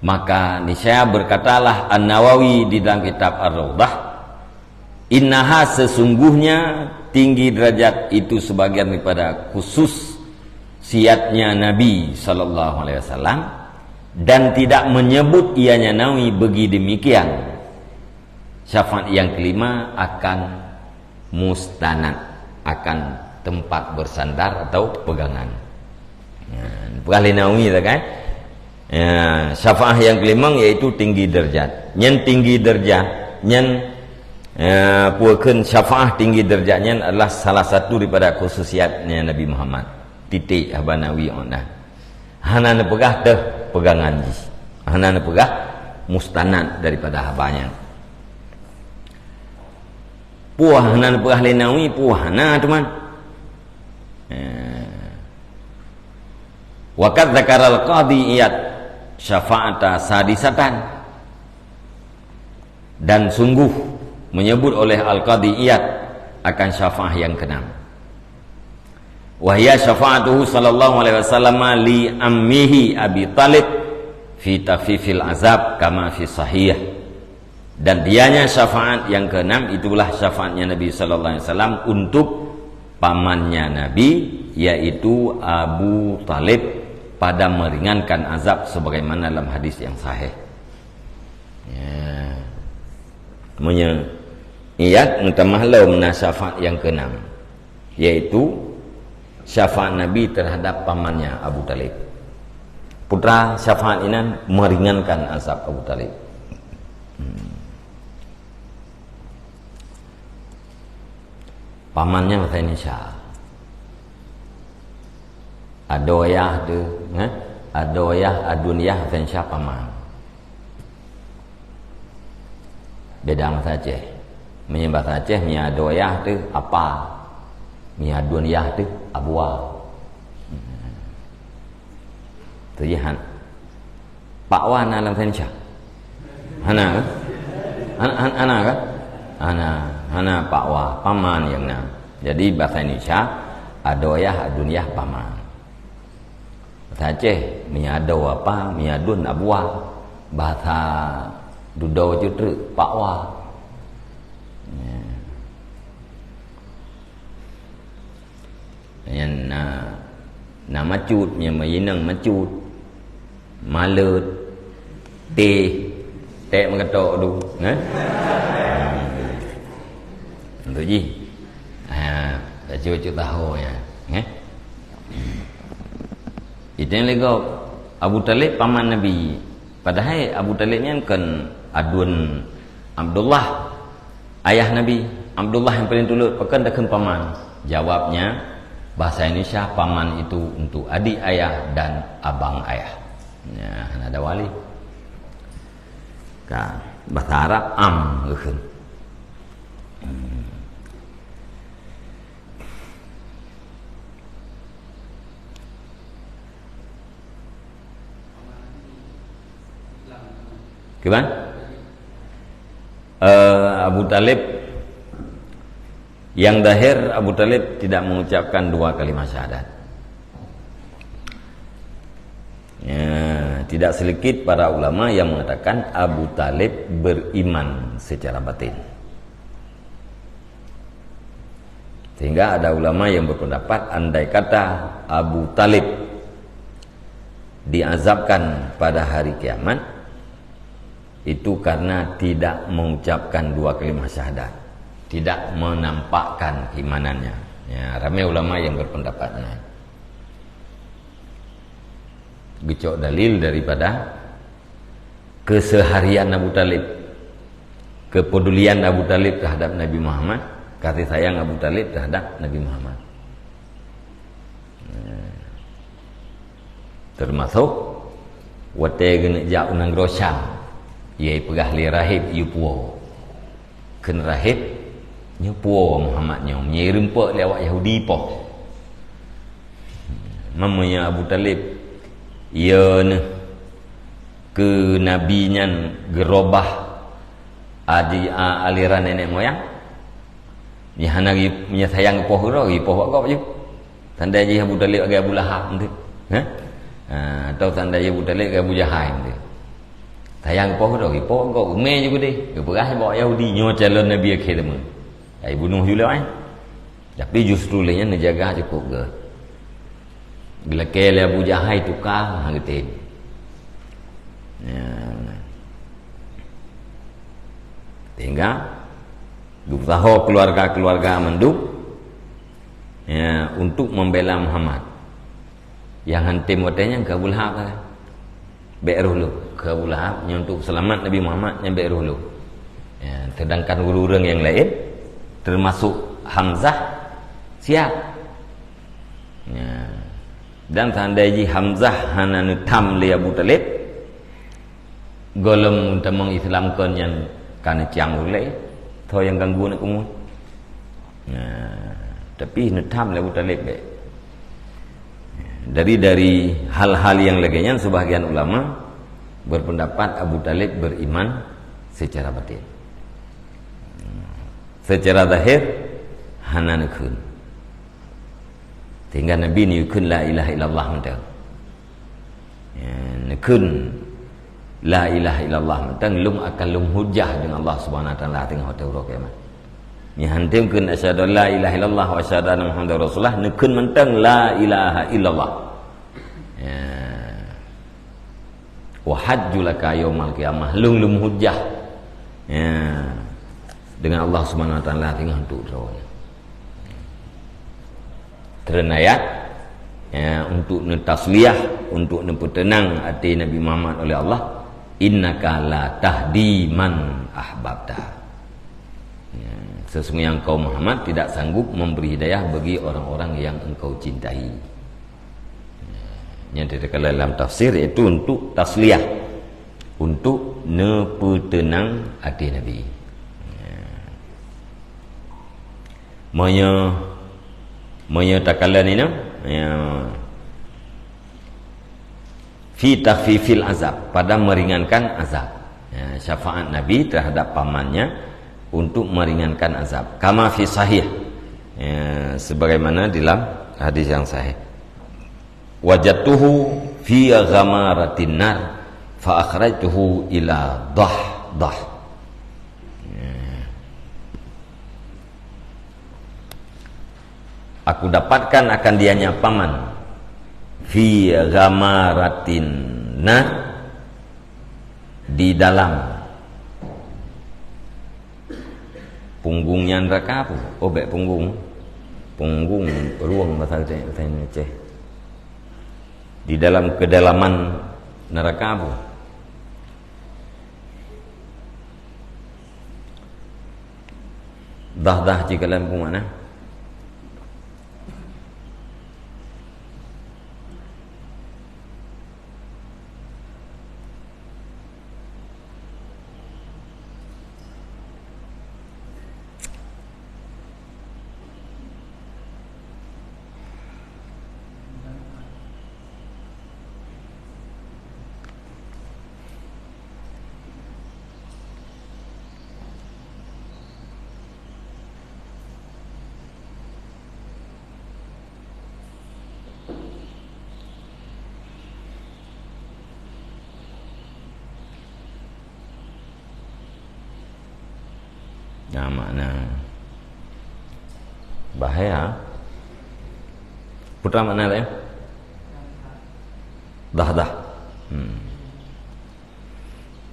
maka niscaya berkatalah An-Nawawi di dalam kitab Ar-Raudhah, "Innaha, sesungguhnya tinggi derajat itu sebagian daripada khusus siatnya Nabi sallallahu alaihi wasallam, dan tidak menyebut ianya Nawawi bagi demikian." Syafaat yang kelima akan mustanad, akan tempat bersandar atau pegangan. Ya, peugah lé Nawawi tu kan? Ya, syafaat yang kelima yaitu tinggi derajat. Nyan tinggi derajat, nyan, ya, peue kheun syafaat tinggi derajat nyan adalah salah satu daripada khususiatnya Nabi Muhammad. Titik haba Nawawi ôh na. Hana neupeugah teuh pegangan jih. Hana neupeugah mustanad daripada haba nyan. Peue hana neupeugah lé Nawawi, peue hana teuma. Eh. Wa qad dzakaral Qadhi Iyad syafa'ata sadisatan. Dan sungguh menyebut oleh Al-Qadhi Iyad akan syafaah yang keenam. Wa hiya syafa'atuhu sallallahu alaihi wasallam li ammihi Abi Thalib fi takhfifil azab kama fi sahih. Dan dianya syafaat yang keenam itulah syafaatnya Nabi sallallahu alaihi wasallam untuk pamannya Nabi, yaitu Abu Thalib, pada meringankan azab sebagaimana dalam hadis yang sahih. Ya. Meunyoe iat meutamah lom na syafaat nyang keenam, yaitu syafaat Nabi terhadap pamannya Abu Thalib. Putra syafaat inan meringankan azab Abu Thalib. Hmm. Pamannya bahasa Indonesia. Adoyah tu, eh? Adoyah, adunyah bahasa Indonesia paman. Beda bahasa Aceh. Meunyoe bahasa Aceh, meunyoe adoyah tu apa. Meunyoe adunyah tu abua. Tu jihan. Pakwa na lam Indonesia? Hana kan? Hana, hana, hana kan? Hana, hana pakwa, paman nyang na. Jadi bahasa Indonesia, adoyah, adunyah, paman. Bahasa Aceh, meunyoe adoe apa, meunyoe adun abua. Bahasa dudoe cit treuk, pakwa. Ya. Nyan na, na macut, nyan meuinong macut. Malot, teh, tek meuketok tu, eh? Untuk jih. Ha, bacut-bacut tahu ya, eh? Itu yang lego Abu Talib paman Nabi. Padahai Abu Talib nyan kan adun Abdullah. Ayah Nabi, Abdullah yang paling tulôt, pakon takheun paman? Jawabnya, bahasa Indonesia, paman itu untuk adik ayah dan abang ayah. Ya, hana ada wali. Ka, bahasa Arab, am, geukheun. Hmm. Kiban? Eh, Abu Talib, yang zahir Abu Talib tidak mengucapkan dua kalimat syahadat. Ya, tidak sedikit para ulama yang mengatakan Abu Talib beriman secara batin. Sehingga ada ulama yang berpendapat, andai kata Abu Talib diazabkan pada hari kiamat, itu karena tidak mengucapkan dua kalimat syahadat, tidak menampakkan keimanannya. Ya, ramai ulama yang berpendapat nyan. Geucok dalil daripada keseharian Abu Talib, kepedulian Abu Talib terhadap Nabi Muhammad, kasih sayang Abu Talib terhadap Nabi Muhammad. Termasuk watée geuneuk jak u nanggroe Syam, yai peugah lé rahib yue puwoe. Kheun rahib, "Nyoe puwoe Muhammad nyoe, meunyoe irumpok lé awak Yahudi poh." Meunyoe Abu Talib, "Yeuh neuh, keu nabi nyan geurobah adi-, a-, aliran nenek moyang." Nyan hana geu-, nyan sayang geupoh keudroe, geupoh bak gob ju. Tanda jih Abu Talib lagée Abu Lahab, beutôi? Ha? Ha, atau tanda jih Abu Talib lagée Abu Jahai, beutôi? Sayang geupoh keudroe, geupoh bak gob, umé ju geudeh. Geupeugah bak Yahudi, "Nyoe calon nabi akhé zaman." Ai bunoh ju lé, ai. Tapi justru lé nyan neujaga cukôp gét. Geulakée lé Abu Jahai tuka, hana geutem. Ya, sehingga geusaho keluarga-keluarga mandum, ya, untuk membela Muhammad. Nyang han tem watée nyan keu Abu Lahab kan. Bék roh lom keu Abu Lahab, nyan untuk seulamat Nabi Muhammad, nyan bék roh lom. Ya, sedangkan ureuëng-ureuëng nyang laén, termasuk Hamzah, siap. Ya. Dan seandai jih Hamzah hana neutham lé Abu Talib, gohlom tamong Islam kon nyan ka neucang ulée, tho nyang ganggu aneuk kamoe. Nah, tapi neutham lé Abu Talib bék. Dari, dari hal-hal yang lagée nyan, sebahagian ulama berpendapat Abu Talib beriman secara batin. Secara zahir, hana neukheun. Sehingga Nabi neukheun la ilaha illallah mantong. Ya, neukheun la ilaha illallah mantong, lom akan lom hujah deungon Allah Subhanahu wa Taala teungoh watée uroe kiamat. Nyan han tem kheun asyhadu an la ilaha illallah wa asyhadu anna Muhammadar Rasulullah, neukheun mantong la ilaha illallah. Ya. Wa hajju laka yaumal qiyamah, lom lom hujah. Ya. Dengan Allah Subhanahu Wa Taala tinggal untuk droe. Teureun ayat, ya, untuk neutasliyah, untuk neupeuteunang até Nabi Muhammad oleh Allah, "Innaka la tahdi man ahbabta." Ya, sesungguhnya engkau Muhammad tidak sanggup memberi hidayah bagi orang-orang yang engkau cintai. Ya, yang dikatakan dalam tafsir iaitu untuk tasliyah, untuk neupeuteunang até Nabi. Ya. Meunyoe, meunyoe takalon inong, ya, fi takhfifil azab, pada meringankan azab. Ya, syafaat Nabi terhadap pamannya untuk meringankan azab. Kama fi sahih, ya, sebagaimana dalam hadis yang sahih. Wajadtuhu fi ghamaratin nar, fa akhrajtuhu ila Dahdah. Ya. Aku dapatkan akan dianya paman fi ghamaratin nar, di dalam punggungnya neraka apa? Oh, bek punggung. Punggung, ruang bahasa Aceh. Di dalam kedalaman neraka apa? Dahdah cit kalian peue makna? Nah, makna bahaya. Putra makna lain? Dahdah. Hmm.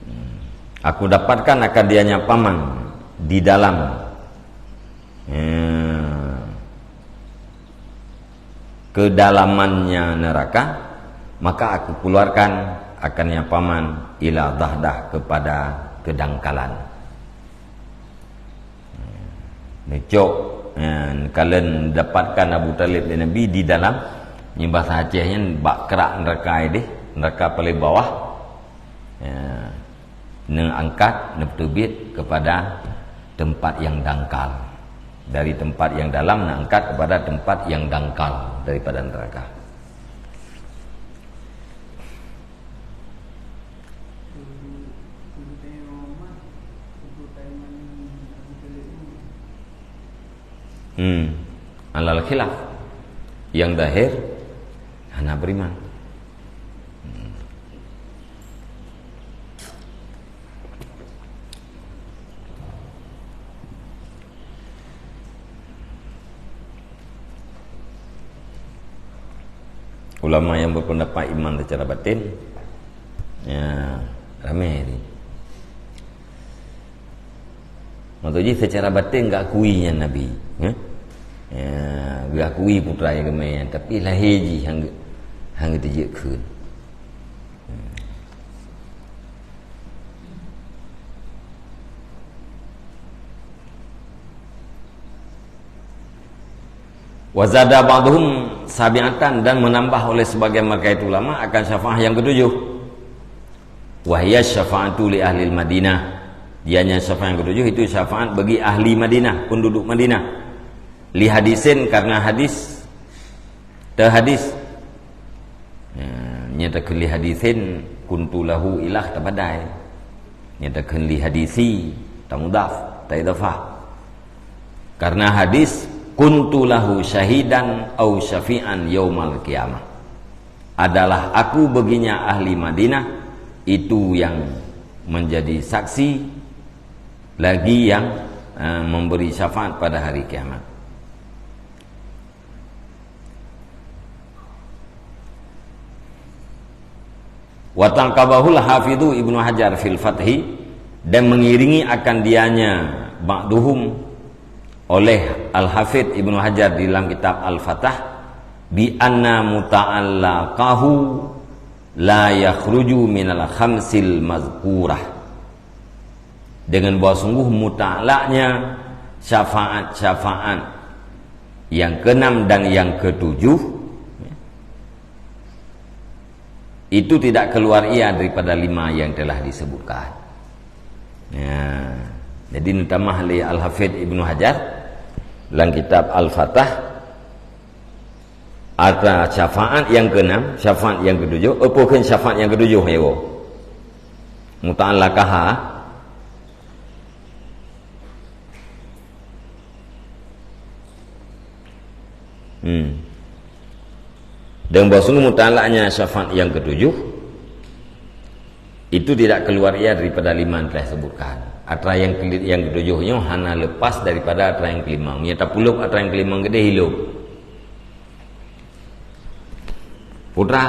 Hmm. Aku dapatkan akan dianya paman di dalam, eh, kedalamannya neraka, maka aku keluarkan akannya paman ila Dahdah kepada kedangkalan. Neucok, eh, kalon dapatkan Abu Thalib lé Nabi di dalam, nibak bahasa Aceh nyan bak krak neraka idéh, neraka paling bawah. Ya, neuangkat, neupeuteubiet kepada tempat yang dangkal. Dari tempat yang dalam neuangkat kepada tempat yang dangkal daripada neraka. Hmm. Alal khilaf. Yang zahir hana beriman. Hmm. Ulama yang berpendapat iman secara batin, ya, ramé ni. Maksud jih secara batin geuakui nyan Nabi, ya. Ya, geuakui putra nyang geumè nyan, tapi lahé jih han geu-, han geuteujeuet kheun. Wa zada ba'dhum sabi'atan, dan menambah oleh sebagian mereka itu ulama akan syafaah yang ketujuh. Wa hiya syafa'atu li ahlil Madinah. Dianya syafaat yang ketujuh itu syafaat bagi ahli Madinah, penduduk Madinah. Li hadisin, karena hadis, teuhadis. Ya, nyata kheun li hadisin kuntu lahu ilah tabadai. Nyata kheun li hadisi tamudaf, taidafah. Karena hadis kuntu lahu syahidan au syafi'an yaumal qiyamah. Adalah aku baginya ahli Madinah, itu yang menjadi saksi lagi yang, eh, memberi syafaat pada hari kiamat. Wa ta'aqabahul Hafidhu Ibnu Hajar fil Fathi, dan mengiringi akan dianya Ba'duhum, oleh Al-Hafidh Ibnu Hajar di dalam kitab Al-Fathah, bi anna muta'allaqahu la yakhruju minal khamsil mazkurah. Dengan bahwa sungguh muta'allaqnya syafaat-syafaat yang keenam dan yang ketujuh, itu tidak keluar ia daripada lima yang telah disebutkan. Ya. Jadi, neutamah lé Al-Hafidh Ibnu Hajar dalam kitab Al-Fathah, atra syafaat yang keenam, syafaat yang ketujuh, eh, bukan syafaat yang ketujuh, ya, wo. Muta'allaqaha. Hmm. Dan bahwa sungguh muta'allaqnya syafaat yang ketujuh, itu tidak keluar ia daripada lima yang telah disebutkan. Atra yang keli-, yang ketujuh nyoe hana lepas daripada atra yang kelima. Meunyoe tapulop atra yang kelima keudeh, ilop. Putra,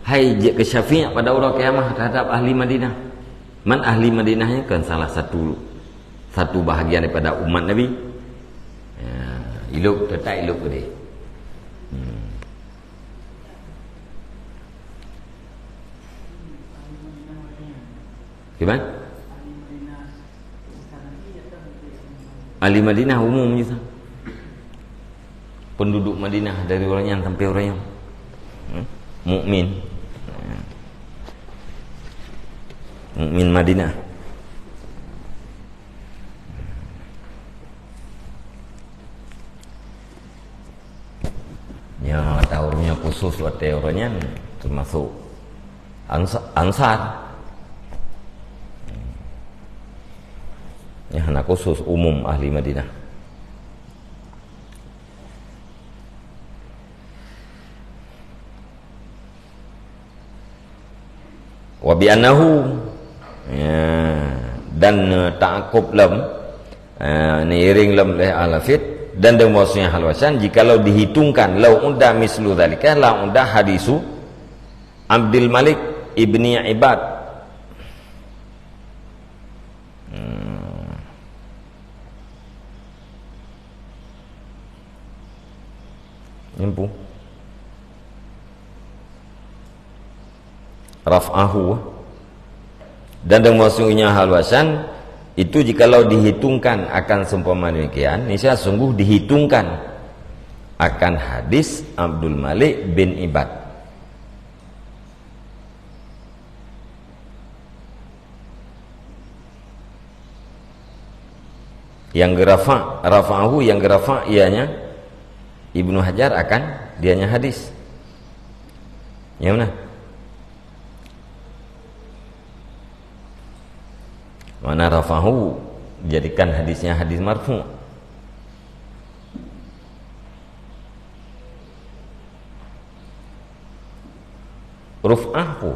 hai jeuet keu syafiat pada uroe kiamah terhadap ahli Madinah. Man ahli Madinah nyan kan salah satu, satu bahagian daripada umat Nabi. Ya, ilop, teutap ilop keudeh. Hmm. Kiban? Ahli Madinah umum je sa. Penduduk Madinah dari orang nyan sampai orang nyan. Hmm? Mukmin. Mukmin Madinah. Nya, tahu nya khusus watée orang nyan termasuk Ansa-, Ansar. Nya hana khusus, umum ahli Madinah. Wa bi annahu, ya, dan, eh, ta'aqqub lom, eh, neiring lom lé Al-Hafidh, dan deungon bahwasanya hal wasan, jikalau dihitungkan, lau udda mislu dzalika, la udda hadisu Abdul Malik ibni Ibad. Hmm. Nyempu. Raf'ahu. Dan deungon bahwasanya hal wasan itu jikalau dihitungkan akan seumpama demikian, niscaya sungguh dihitungkan akan hadis Abdul Malik bin Ibad. Yang geurafa', rafa'ahu, yang geurafa' ianya Ibnu Hajar akan dianya hadis. Yang mana? Mana rafa'ahu, jadikan hadisnya hadis marfu'. Ruf'ah pu.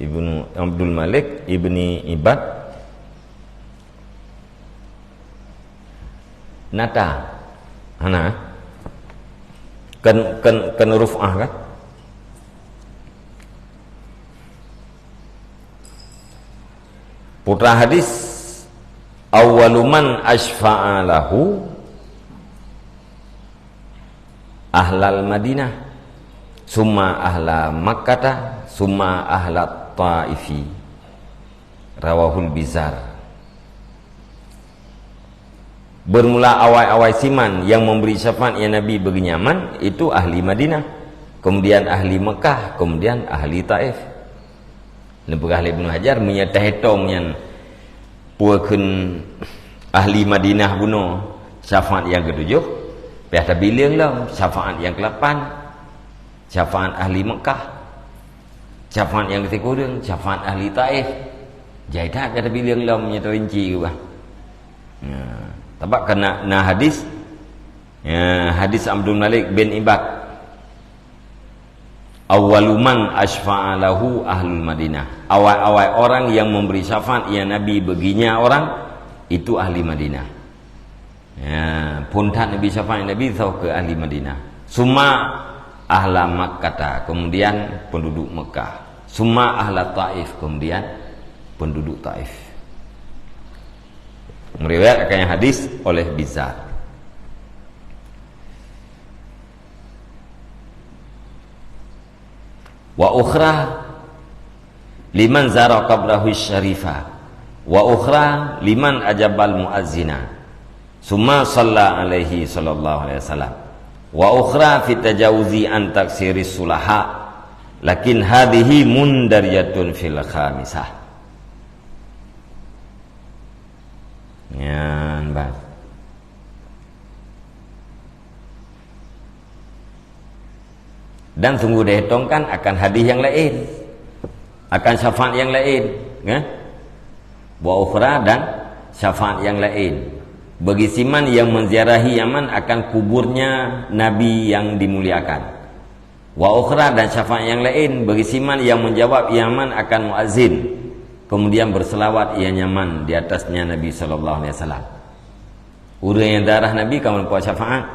Ibnu Abdul Malik ibni Ibad. Nata. Hana. Kan, kan, kan ruf'ah kan? Putra hadis, awwalu man asyfa'a lahu ahlal Madinah, summa ahla Makkata, summa ahla Taifi. Rawahul Bizar. Bermula awai-awai siman yang memberi syafaat ya Nabi bagi nyaman, itu ahli Madinah, kemudian ahli Mekah, kemudian ahli Taif. Neupeugah lé Ibnu Hajar, meunyoe tahétong nyan peue kheun ahli Madinah bunoe syafaat nyang keutujôh, piah tabileung lom syafaat nyang keulapan, syafaat ahli Mekah, syafaat nyang keusikureueng, syafaat ahli Taif. Jai that piah tabileung lom nyan teurinci keubah. Ya, sabab kana na hadis, ya, hadis Abdul Malik bin Ibad. Awwalu man asyfa'a lahu ahlul Madinah. Awai-awai orang yang memberi syafaat ya Nabi baginya orang, itu ahli Madinah. Ya, phôn that Nabi syafaat Nabi tho keu ahli Madinah. Summa ahla Makkata, kemudian penduduk Mekah. Summa ahla Taif, kemudian penduduk Taif. Meriwayatkan hadis oleh Bizar. Wa ukhra liman zara qabrahu syarifa, wa ukhra liman ajabal muazzina, summa shalla alaihi sallallahu alaihi wasallam, wa ukhra fi tajawuzi an taksiris sulaha, lakin hadhihi mundarijatun fil khamisah. Nyan, bah. Dan sungguh dihetongkan akan hadis yang lain, akan syafaat yang lain, ya. Wa ukhra dan syafaat yang lain. Bagi siman yang menziarahi Yaman akan kuburnya Nabi yang dimuliakan. Wa ukhra dan syafaat yang lain bagi siman yang menjawab Yaman akan muazzin, kemudian berselawat ia nyaman di atasnya Nabi sallallahu alaihi wasallam. Ureuëng nyang ziarah Nabi ka meurumpok syafaat.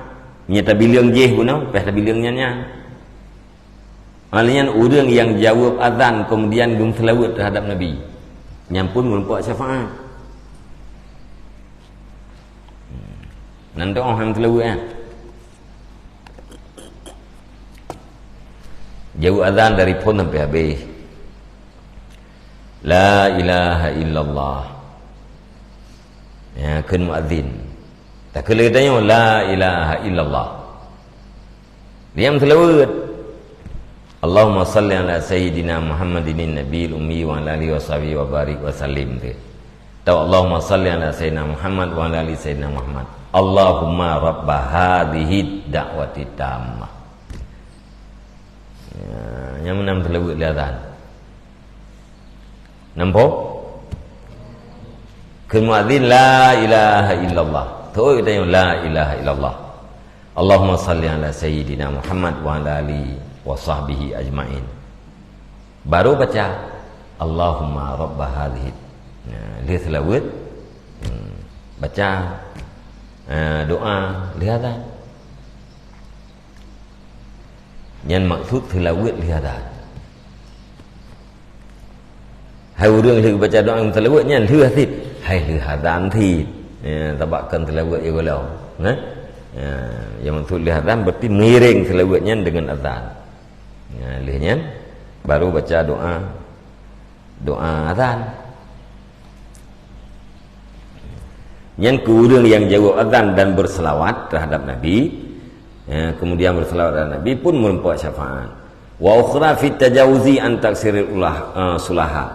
Meunyo tabileueng jih bunoe, pih tabileueng nyan nyan. Hal nyan ureuëng nyang jaweueb azan kemudian geumeuseulaweuet terhadap Nabi, nyan pun meurumpok syafaat. Nan doa han meuseulaweuet, eh. Jaweueb azan dari phon sampai habéh. La ilaha illallah. Ya, kheun muazzin. Takheun lagée tanyoe, la ilaha illallah. Dia meuseulaweuet. Allahumma salli ala sayyidina Muhammadin nabiyil ummi wa ala alihi wa sahbihi wa barik wa sallim tu. Atau Allahumma salli ala sayyidina Muhammad wa ala ali sayyidina Muhammad. Allahumma rabba hadhihi da'wati tammah. Ya, nyang meunan meuseulaweuet lé azan. Nampak? Kheun muazzin, la ilaha illallah. Teuh geutanyoe, la ilaha illallah. Allahumma salli ala sayyidina Muhammad wa ala ali wa sahbihi ajmain. Baru baca, Allahumma rabba hadhihi. Nah, lheueh seulaweuet, hmm, baca, eh, doa lheueh azan. Nyan maksud seulaweuet lheueh azan. Hai ureuëng lheueh baca doa ngon seulaweuet nyan lheueh cit. Hai lheueh azan cit. Ya, sabab kon seulaweuet ya gohlom. Nah? Ya, yang maksud lheueh azan berarti meiring seulaweuet nyan dengan azan. Ya, lheueh nyan baru baca doa, doa azan. Nyan keu ureuëng nyang jaweueb azan dan berselawat terhadap Nabi, ya, kemudian berselawat terhadap Nabi pun meurumpok syafaat. Wa ukhra fit tajawuzi an taksiril ulah, eh, sulaha.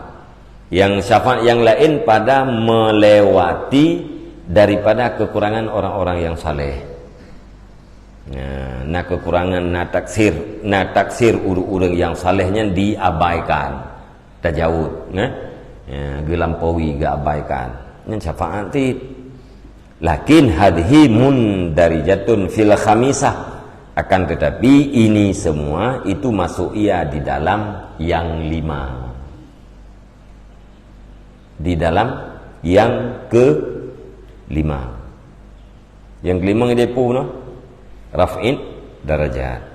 Yang syafaat yang lain pada melewati daripada kekurangan orang-orang yang saleh. Ya, na kekurangan, na taksir, na taksir ureuëng-ureuëng yang saleh nyan diabaikan. Tajaweueb, nah? Ya, geulampaui, geuabaikan. Nyan syafaat cit. Lakin hadhihi mundarijatun fil khamisah. Akan tetapi ini semua itu masuk ia di dalam yang lima. Di dalam yang kelima. Yang kelima dia pun, no? Raf'id darajat.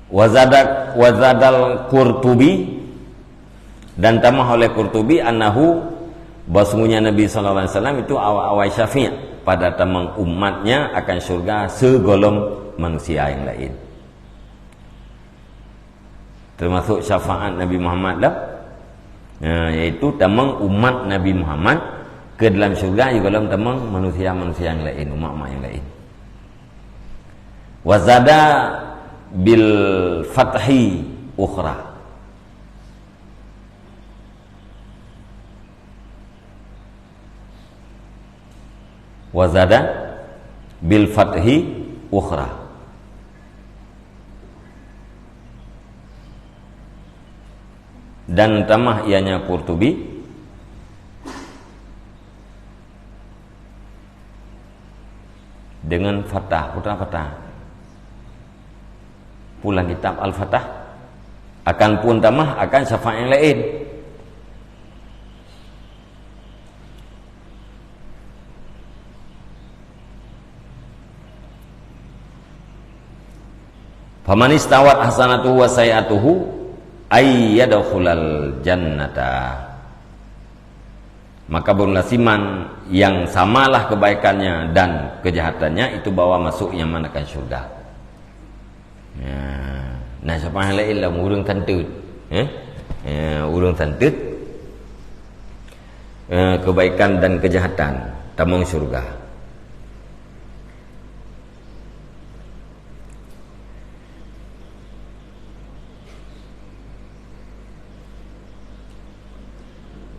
Wazada, wazadal Qurtubi, dan tamah oleh Qurtubi, annahu, bahwasungguhnya Nabi sallallahu alaihi wasallam itu awa-, awai syafi' pada tamong umatnya akan syurga seugolom manusia yang lain. Termasuk syafaat Nabi Muhammad lah. Ya, yaitu tamong umat Nabi Muhammad ke dalam syurga, juga dalam tamong manusia-manusia yang lain, umat-umat yang lain. Wazada bil fathi ukhra. Wazada bil fathi ukhra. Dan tamah ianya Qurtubi, Dengan fathah, putra fathah. Pulang kitab Al-Fathah. Akan pun tamah akan syafaat yang lain. Faman istawat hasanatuhu wa sayyi'atuhu ay yadkhulal jannata. Maka beureulah siman yang samalah kebaikannya dan kejahatannya itu bahwa masuk nyaman akan syurga. Ya. Nah, siapa yang lain lah ureuëng santeut. Eh? Ya, ureuëng santeut. Eh, kebaikan dan kejahatan tamong syurga.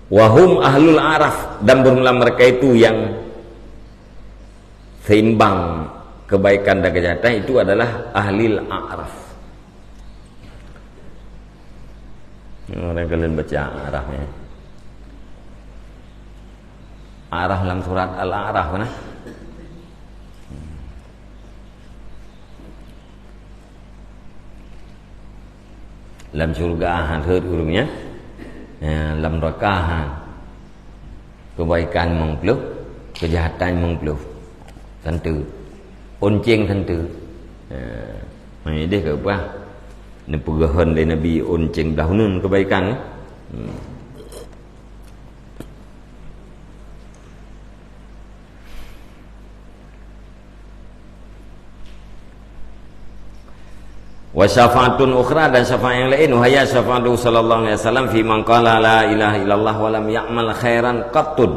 Wahum ahlul araf, dan beureulah mereka itu yang seimbang kebaikan dan kejahatan itu adalah ahlil araf. Orang kalian baca araf ya. Araf dalam surat Al-A'raf kan? Lam syurga han rhot ureuëng nyan. Ya, lam neraka han. Kebaikan limong ploh, kejahatan limong ploh. Santeut. Onceng santeut. Ya. Hai deh keu bah. Neupeugah lé Nabi onceng blah uneun kebaikan. Hmm. Wa syafaatun ukhra, dan syafaat yang lain, wahaya syafaatu sallallahu alaihi wasallam fi man qala la ilaha illallah wa lam ya'mal khairan qattun.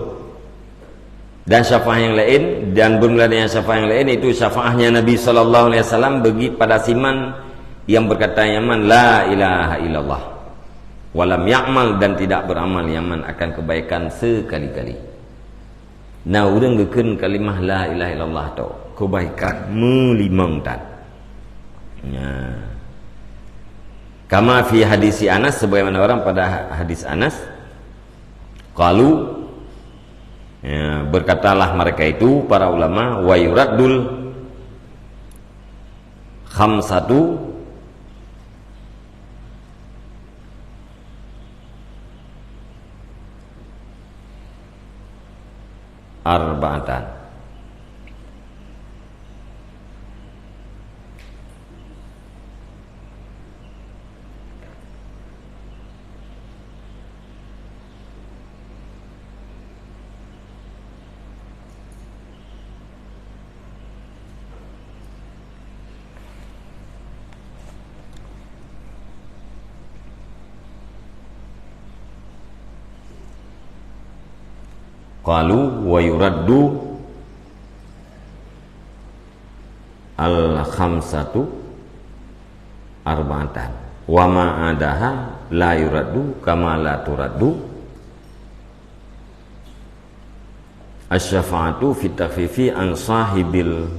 Dan syafaat yang lain, dan beureulah dengan syafaat yang lain, itu syafaatnya Nabi sallallahu alaihi wasallam bagi pada siman yang berkata nyaman la ilaha illallah wa lam ya'mal, dan tidak beramal nyaman akan kebaikan sekali-kali. Nah, ureuëng geukheun kalimah la ilaha illallah tu kebaikan meulimong tan. Nah. Kama fi hadisi Anas, sebagaimana orang pada hadis Anas, qalu, ya, berkatalah mereka itu, para ulama, wa yuraddul khamsatu arba'atan. Qalu wa yuraddu al-khamsatu arba'atan. Wa ma adaha la yuraddu kama la turaddu asy-syafa'atu fit takhfifi an sahibil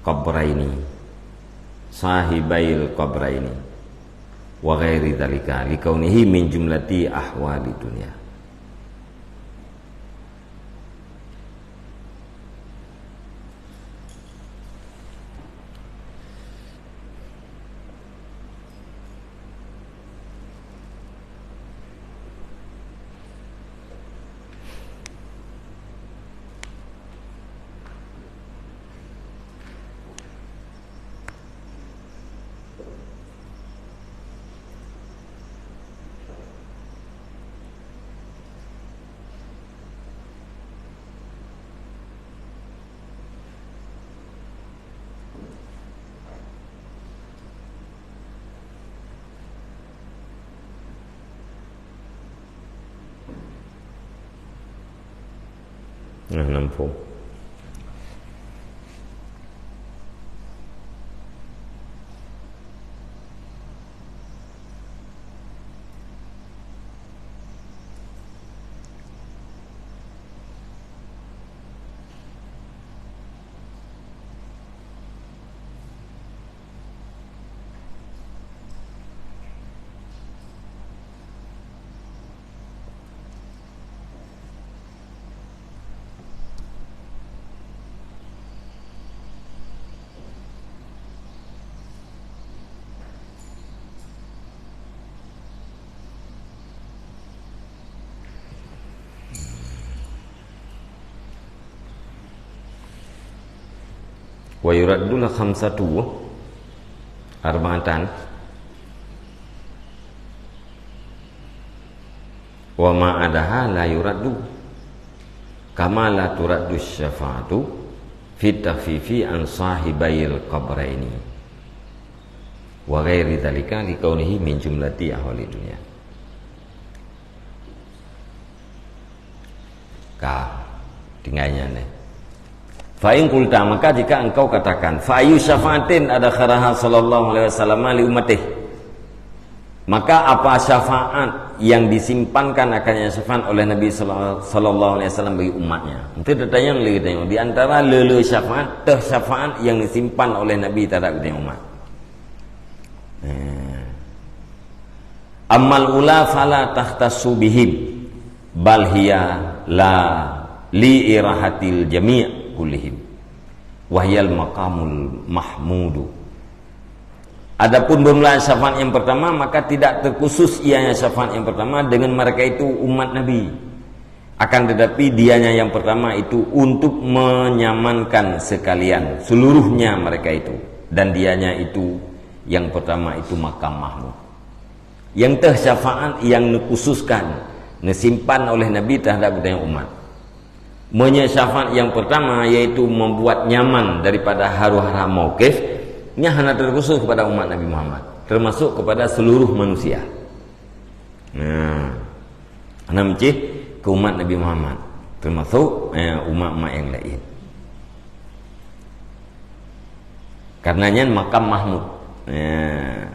qabraini, sahibail qabraini, wa ghairi dzalika, likaunihi min jumlati ahwali dunya. Nah, nampung. Wa yuraddul khamsatu arba'atan wa ma adaha la yuraddu, kama la turaddu syafa'atu fit takhfifi an sahibayil qabraini wa ghairi dzalika likaunihi min jumlati ahwalid dunya. Ka, tinggai nyan deh. Fa in qulta, maka jika engkau katakan, fa ayyu syafa'atin adakharaha sallallahu alaihi wasallam li ummatihi, maka apa syafaat yang disimpankan akan yang syafaat oleh Nabi sallallahu alaihi wasallam bagi umatnya? Itu ditanya lagi, tanya di antara lele syafaat, teh syafaat yang disimpan oleh Nabi terhadap umat. Eh. Ammal ula fala takhtassu bihim, bal hiya la li irahatil jami' kullihim, wahyal maqamul mahmudu. Adapun bermula syafaat yang pertama, maka tidak terkhusus ianya syafaat yang pertama dengan mereka itu umat Nabi. Akan tetapi dianya yang pertama itu untuk menyamankan sekalian seluruhnya mereka itu, dan dianya itu yang pertama itu makam mahmud. Yang teh syafaat yang dikhususkan, disimpan oleh Nabi terhadap geutanyoe umat. Meunyoe syafaat yang pertama, yaitu membuat nyaman daripada haru-hara mauqif, nyan hana terkhusus kepada umat Nabi Muhammad, termasuk kepada seluruh manusia. Nah, hana meucih ke umat Nabi Muhammad, termasuk, eh, umat-umat yang lain. Karena nyan makam mahmud. Ya.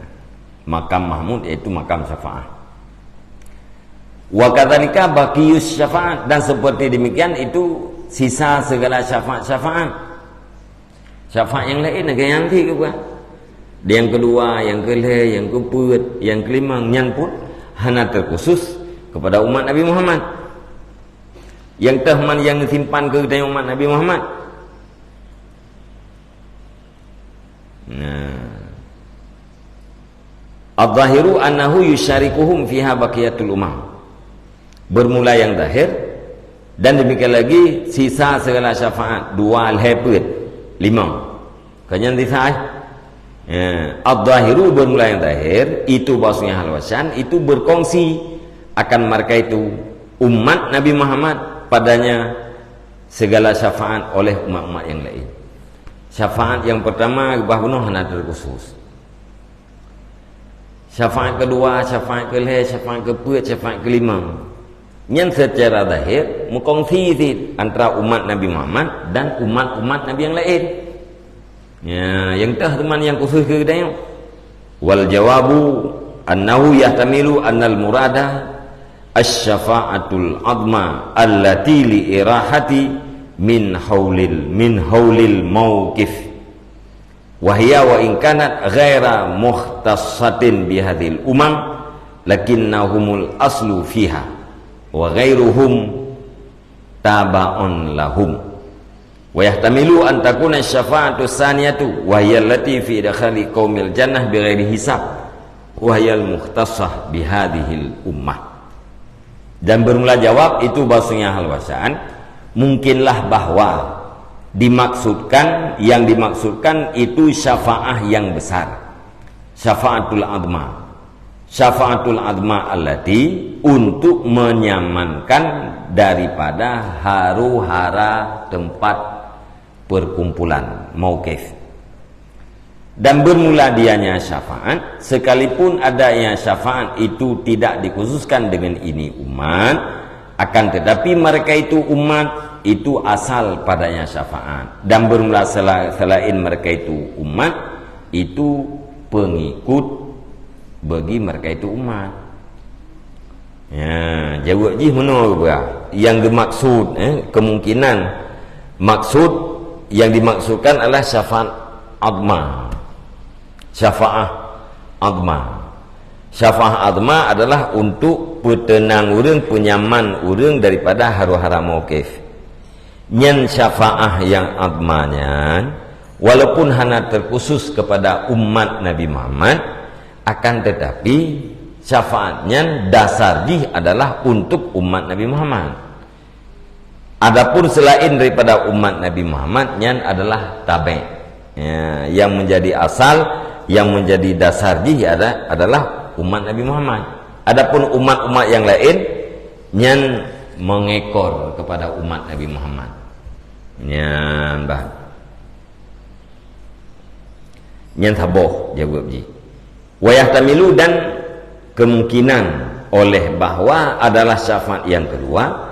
Makam mahmud yaitu makam syafaat. Wa kadzalika baqiyus syafaat, dan seperti demikian itu sisa segala syafaat-syafaat. Syafaat yang lain lagi yang tiga buah. Yang kedua, yang kelhèe, yang keempat, yang kelima, nyan pun hana terkhusus kepada umat Nabi Muhammad. Yang teh man yang disimpan keu geutanyoe umat Nabi Muhammad. Nah. Adz-dzahiru annahu yusyarikuhum fiha baqiyatul umam. Bermula yang zahir, dan demikian lagi sisa segala syafaat, dua, lhèe, peuet, lima. Kan nyan sisa, eh? Ya, adz-dzahiru bermula yang zahir, itu bahwasanya hal wasan itu berkongsi akan mereka itu umat Nabi Muhammad padanya segala syafaat oleh umat-umat yang lain. Syafaat yang pertama bah bunoe hana terkhusus. Syafaat kedua, syafaat kelhèe, syafaat keupeuet, syafaat kelima. Nyan secara zahir meukongsi cit antara umat Nabi Muhammad dan umat-umat Nabi yang lain. Ya, yang teh teuma nyang khusus keu geutanyoe. Wal jawabu annahu yahtamilu annal murada asy-syafa'atul 'azma allati li irahati min haulil, min haulil mauqif. Wa hiya wa in kanat ghaira mukhtassatin bihadzihil umam, lakinnahumul aslu fiha, wa ghairuhum tabaun lahum. Wa yahtamilu an takuna syafa'atu tsaniyatu, wa hiya allati fi idkhali qaumil jannah bighairi hisab, wa hiyal mukhtassah bihadzihil ummah. Dan bermula jawab itu bahwasanya hal wasan, mungkinlah bahwa dimaksudkan, yang dimaksudkan itu syafaah yang besar, syafaatul azma. Syafaatul azma allati untuk menyamankan daripada haru-hara tempat perkumpulan, mauqif. Dan bermula dianya syafaat, sekalipun adanya syafaat itu tidak dikhususkan dengan ini umat, akan tetapi mereka itu umat itu asal padanya syafaat, dan bermula sela-, selain mereka itu umat itu pengikut bagi mereka itu umat. Ya, jawab jih meunoe geupeugah. Yang dimaksud, eh, kemungkinan maksud yang dimaksudkan adalah syafaat azma. Syafaah azma. Syafaah azma adalah untuk peuteunang ureuëng, peunyaman ureuëng daripada haru-hara mauqif. Nyan syafaah yang azma nyan, walaupun hana terkhusus kepada umat Nabi Muhammad, akan tetapi syafaat nyan dasar jih adalah untuk umat Nabi Muhammad. Adapun selain daripada umat Nabi Muhammad, nyan adalah tabe'. Ya, yang menjadi asal, yang menjadi dasar jih ada-, adalah umat Nabi Muhammad. Adapun umat-umat yang lain, nyan mengekor kepada umat Nabi Muhammad. Nyan bah. Nyan saboh jaweueb jih. Wa yahtamilu, dan kemungkinan oleh bahwa adalah syafaat yang kedua,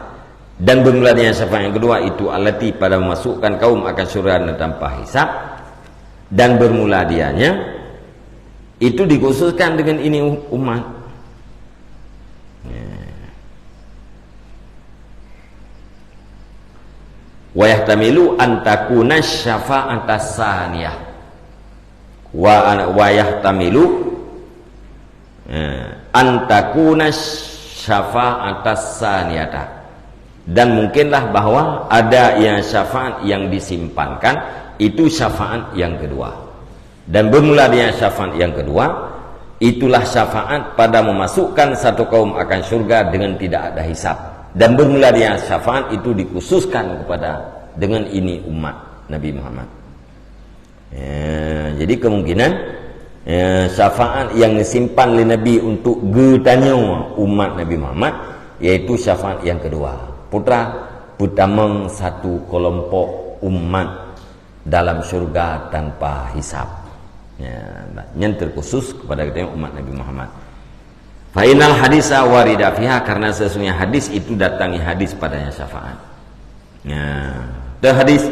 dan bermula dengan syafaat yang kedua itu allati pada memasukkan kaum akan syurga dan tanpa hisab, dan bermula dianya itu dikhususkan dengan ini umat. Ya. Wa yahtamilu an takuna syafa'atas saniyah. Wa, wa yahtamilu, eh, an takuna syafa'atas saniyata. Dan mungkinlah bahwa ada yang syafaat yang disimpankan, itu syafaat yang kedua. Dan bermula dengan syafaat yang kedua, itulah syafaat pada memasukkan satu kaum akan syurga dengan tidak ada hisab. Dan bermula dengan syafaat itu dikhususkan kepada, dengan ini umat Nabi Muhammad. Ya, jadi kemungkinan, ya, syafaat yang disimpan lé Nabi untuk geutanyoe umat Nabi Muhammad, yaitu syafaat yang kedua. Putra, peutamong satu kelompok umat dalam syurga tanpa hisab. Ya, nyan terkhusus kepada kita umat Nabi Muhammad. Fa innal hadisa warida fiha, karena sesungguhnya hadis itu datangi hadis padanya syafaat. Ya, teu hadis,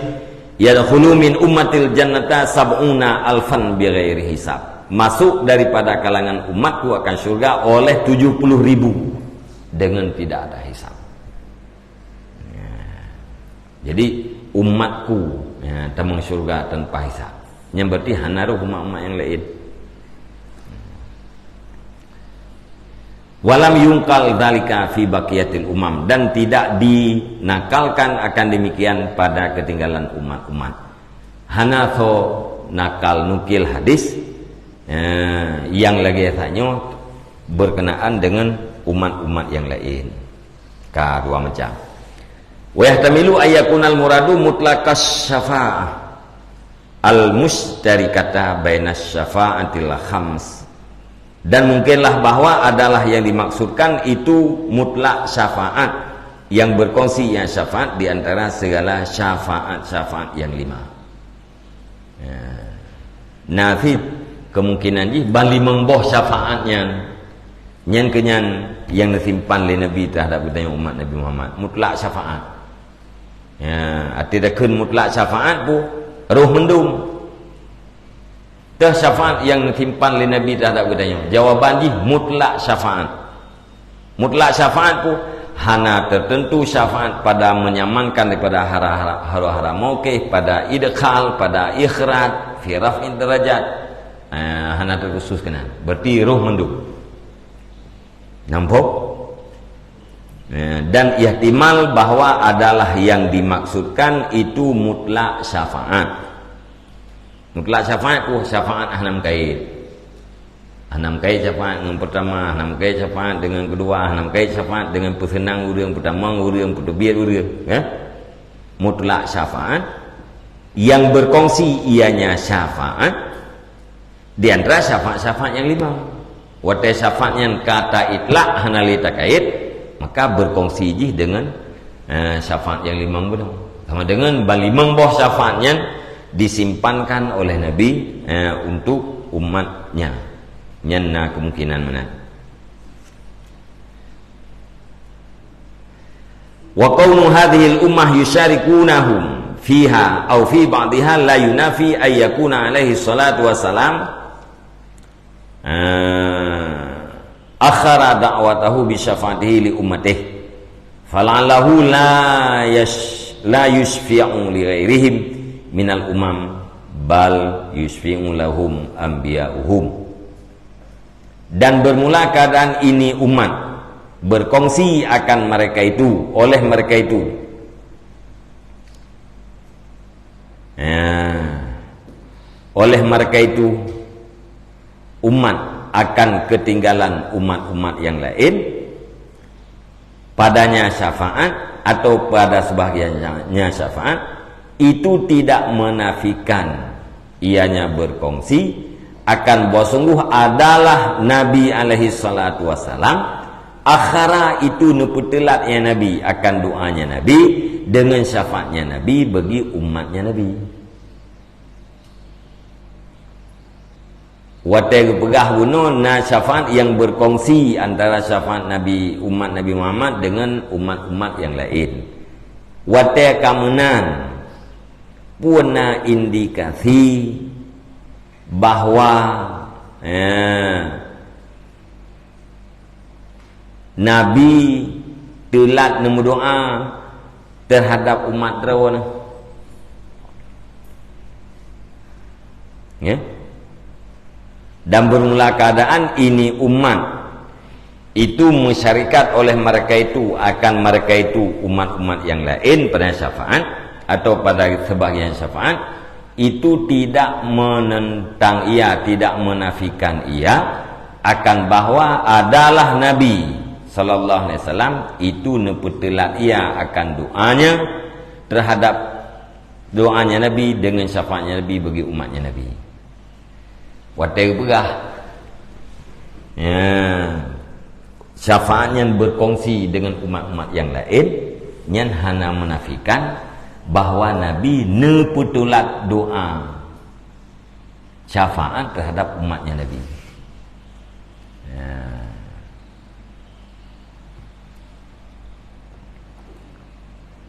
"Yadkhulu min ummatil jannata sab'una alfan bighairi hisab." Masuk daripada kalangan umatku akan syurga oleh tujuh puluh ribu dengan tidak ada hisab. Ya. Jadi, umatku, ya, tamong syurga tanpa hisab. Nyan berarti hana roh umat-umat yang lain. Walam yungkal dzalika fi baqiyatil umam, dan tidak dinakalkan akan demikian pada ketinggalan umat-umat. Hana tho nakal nukil hadis, eh, yang lagée tanyoe berkenaan dengan umat-umat yang lain. Ka dua macam. Wa yahtamilu ayyakunal muradu mutlaqas syafa'ah al-musytarikata bainas syafa'atil khams. Dan mungkinlah bahwa adalah yang dimaksudkan itu mutlak syafaat yang berkongsi yang syafaat di antara segala syafaat-syafaat yang lima. Ya. Nah, fit kemungkinan jih ban limong boh syafaat nyan. Nyan keuh nyan yang neusimpan lé Nabi terhadap geutanyoe umat Nabi Muhammad. Mutlak syafaat. Ya, arti takheun mutlak syafaat pu roh mandum. Teuh syafaat yang neusimpan lé Nabi terhadap geutanyoe. Jawaban jih mutlak syafaat. Mutlak syafaat pu hana tertentu syafaat pada menyamankan daripada hara-hara, hara-hara mauqif, pada idkhal, pada ikhraj, fi raf'id darajat. Eh, hana terkhusus keunan. Berarti roh mandum. Nampak? Eh, dan ihtimal bahwa adalah yang dimaksudkan itu mutlak syafaat. Mutlak syafaat pu syafaat hana meukaid. Hana meukaid syafaat ngon pertama, hana meukaid syafaat dengan kedua, hana meukaid syafaat dengan peuseunang ureuëng, peutamong ureuëng, peuteubiet ureuëng, ya. Mutlak syafaat yang berkongsi ianya syafaat di antara syafaat-syafaat yang lima. Watée syafaat nyan ka taitlak hana lé takaid, maka berkongsi jih dengan, eh, syafaat yang limong bunoe. Sama dengan ban limong boh syafaat nyan disimpankan oleh Nabi, eh, untuk umatnya. Nyan na kemungkinan meunan. Wa kaunu hadhil ummah yusyarikunahum fiha au fi ba'diha la yunafi ay yakuna alaihi salatu wassalam, ah, akhara da'watahu bi syafaatihi li ummatih. Fala'allahu la yash-, la yusyfi'u li ghairihim minal umam, bal yusyfi'u lahum anbiya'uhum. Dan bermula keadaan ini umat berkongsi akan mereka itu, oleh mereka itu. Ya. Oleh mereka itu, umat akan ketinggalan umat-umat yang lain, padanya syafaat atau pada sebahagiannya syafaat, itu tidak menafikan Ianya berkongsi akan bahwa sungguh adalah Nabi alaihi salatu wasalam, akhara itu neupeuteulat ya Nabi akan doanya Nabi dengan syafaatnya Nabi bagi umatnya Nabi. Watée geupeugah bunoe na syafaat yang berkongsi antara syafaat Nabi, umat Nabi Muhammad dengan umat-umat yang lain. Watée ka meunan, peue na indikasi bahwa, eh, Nabi teulat neumeudoá terhadap umat droe nyoe. Ya. Dan bermula keadaan ini umat itu mensyarikat oleh mereka itu akan mereka itu umat-umat yang lain pada syafaat atau pada sebagian syafaat, itu tidak menentang ia, tidak menafikan ia akan bahwa adalah Nabi sallallahu alaihi wasallam itu neupeuteulat ia akan doanya terhadap doanya Nabi dengan syafaatnya Nabi bagi umatnya Nabi. Watée geupeugah, ya, syafaat nyan berkongsi dengan umat-umat yang lain, nyan hana menafikan bahwa Nabi neupeuteulat doa syafaat terhadap umatnya Nabi. Ya.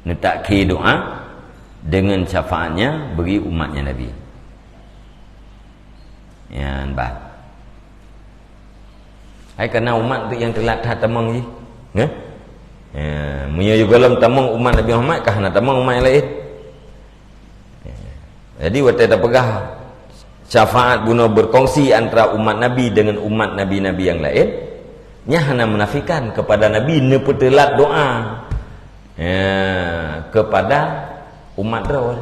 Neutakhi doa dengan syafaatnya bagi umatnya Nabi. Nyan bah. Hai kana umat tu yang teulat that tamong jih. Nggak? Ya, meunyoe gohlom tamong umat Nabi Muhammad, kah hana tamong umat yang lain. Jadi watée tapeugah syafaat bunoe berkongsi antara umat Nabi dengan umat nabi-nabi yang lain, nyan hana menafikan kepada Nabi neupeuteulat doa, ya, kepada umat droe.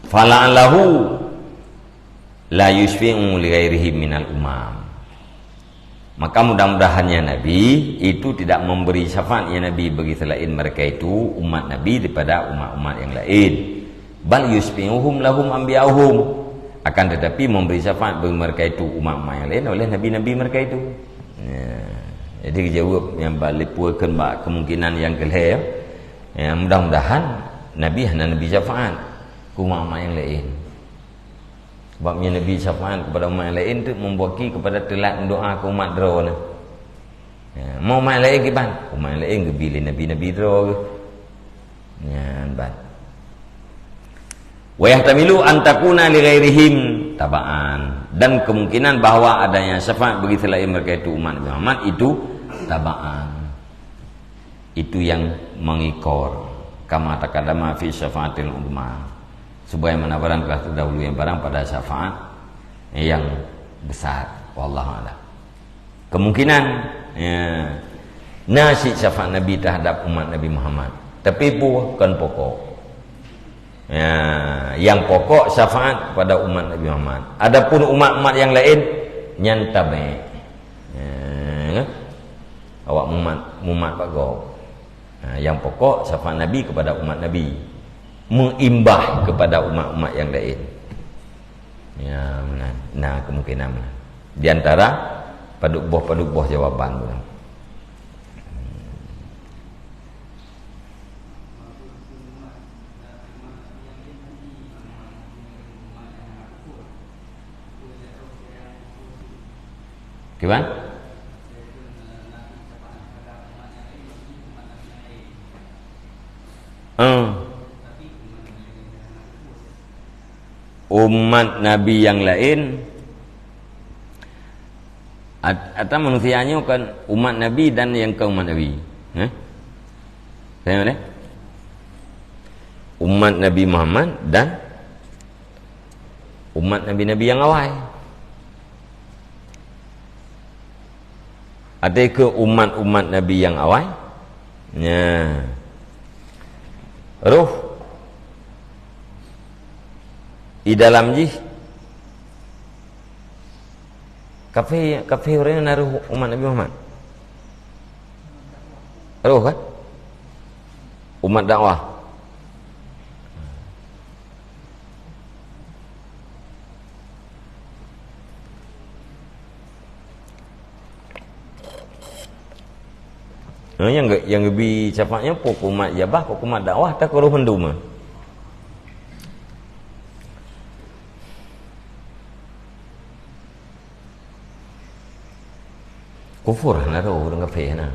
Fala'allahu la yusyfi'u li ghairihi minal umam. Maka mudah-mudahannya Nabi itu tidak memberi syafaat ya Nabi bagi selain mereka itu umat Nabi daripada umat-umat yang lain. Bal yusyfi'uhum lahum anbiya'uhum. Akan tetapi memberi syafaat bagi mereka itu umat-umat yang lain oleh nabi-nabi mereka itu. Ya. Jadi dijawab yang balik pun bak kemungkinan yang kelheh. Ya, mudah-mudahan Nabi hana nabi syafaat ke umat-umat yang lain. Sebab meunyoe Nabi syafaat kepada umat laén tu membuaki kepada teulat doa keu umat droe nyan. Ya, meu umat laén kiban? Umat laén geubi lé nabi-nabi droe geuh. Nyan ban. Wa yahtamilu an takuna li ghairihim taba'an. Dan kemungkinan bahwa adanya syafaat bagi selain mereka itu umat Muhammad itu taba'an. Itu yang mengikor. Kama taqaddama fi syafaatil udhma. Sebagaimana barang telah terdahulu yang barang pada syafaat yang besar. Wallahu a'lam. Kemungkinan, ya, na cit syafaat Nabi terhadap umat Nabi Muhammad. Tapi bukan pokok. Ya, yang pokok syafaat kepada umat Nabi Muhammad. Adapun umat-umat yang lain, nyan tabe'. Ya, awak mumat, mumat bak gob. Ha, yang pokok syafaat Nabi kepada umat Nabi. Meuimbah kepada umat-umat yang lain. Ya, meunan. Nah, kemungkinan meunan. Di antara padub boh, padub boh jawaban tu. Kiban? Eh. Umat Nabi yang lain, at-, atau manusia nyoe kan umat Nabi dan yang ke umat Nabi. Eh? Tengok deh. Umat Nabi Muhammad dan umat nabi-nabi nyang awai. Até keu umat-umat nabi nyang awai, nya, roh i dalam jih kafé, kafé ureuëng na roh umat Nabi Muhammad. Roh kan? Umat dakwah. Nah, nyang ge-, nyang geubi syafaat nyan peue, umat ijabah, peue, umat dakwah, ta keureuh mandum. Kufur hana roh, ureuëng kafé hana.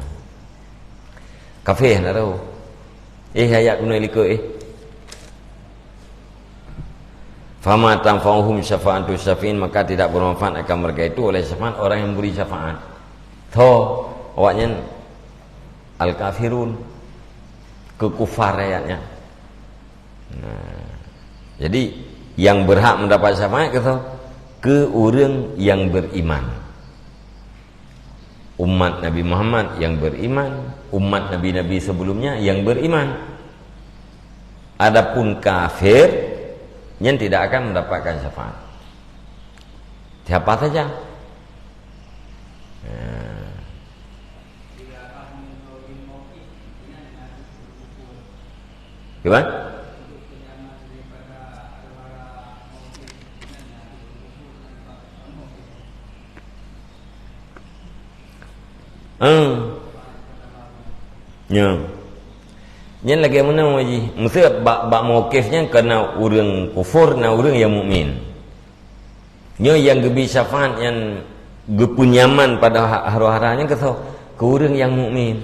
Kafé hana roh. Eh, ayat keunoe likot, eh. "Fama tanfa'uhum syafa'atu syafi'in," maka tidak bermanfaat akan mereka itu oleh syafaat orang yang memberi syafaat. Tho, awaknyan al-kafirun, keu kufar ayatnya. Nah, jadi yang berhak mendapat syafaat keu tho, keu ureuëng yang beriman. Umat Nabi Muhammad yang beriman, umat nabi-nabi sebelumnya yang beriman. Adapun kafir, nyan tidak akan mendapatkan syafaat. Siapa saja. Nah. Gimana? Hmm. Ya. Nyan lagée meunoe jih. Meusé bak, bak mauqif nyan ka na ureuëng kufur, na ureuëng nyang mukmin. Nyoe nyang geubi syafaat nyang geupeunyaman pada ha-, harô-hara nyan keu soe? Keu ureuëng nyang mukmin.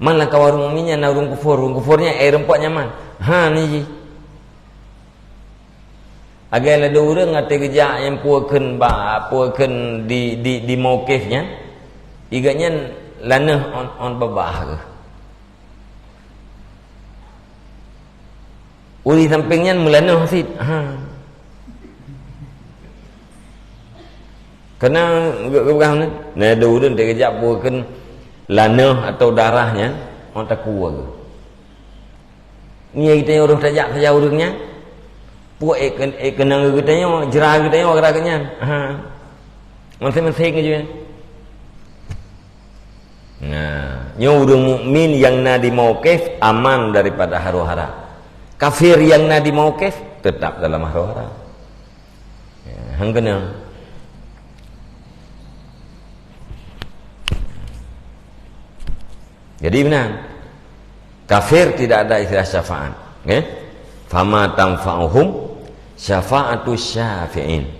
Man lam kawan ureuëng mukmin nyan na ureuëng kufur, ureuëng kufur nyan, eh, rumpok nyaman. Ha, ni jih. Lagée ladôm ureuëng até geujak nyang peue kheun ba, peue kheun di, di, di mauqif nyan, iga nyan laneuh ôn, ôn babah geuh. Ureuëng sampéng nyan meulaneuh cit. Ha. Keunan geu-, geu-, geu-, na ladôm ureuëng até geujak peue kheun laneuh atau darah nyan, ôn takue geuh. Ngieng geutanyoe roh tajak saja ureuëng nyan. Puek ék keu-, ék keunong geutanyoe, jra geutanyoe, geura geuhnyan. Ha. Maséng-maséng keujeuet. Nah, nyoe ureuëng mukmin nyang na di mauqif aman daripada harô-hara. Kafir nyang na di mauqif tetap dalam harô-hara. Ya, hang keunong. Jadi meunan, kafir tidak ada istilah syafaat. Oke? "Fama tanfa'uhum syafa'atu syafi'in."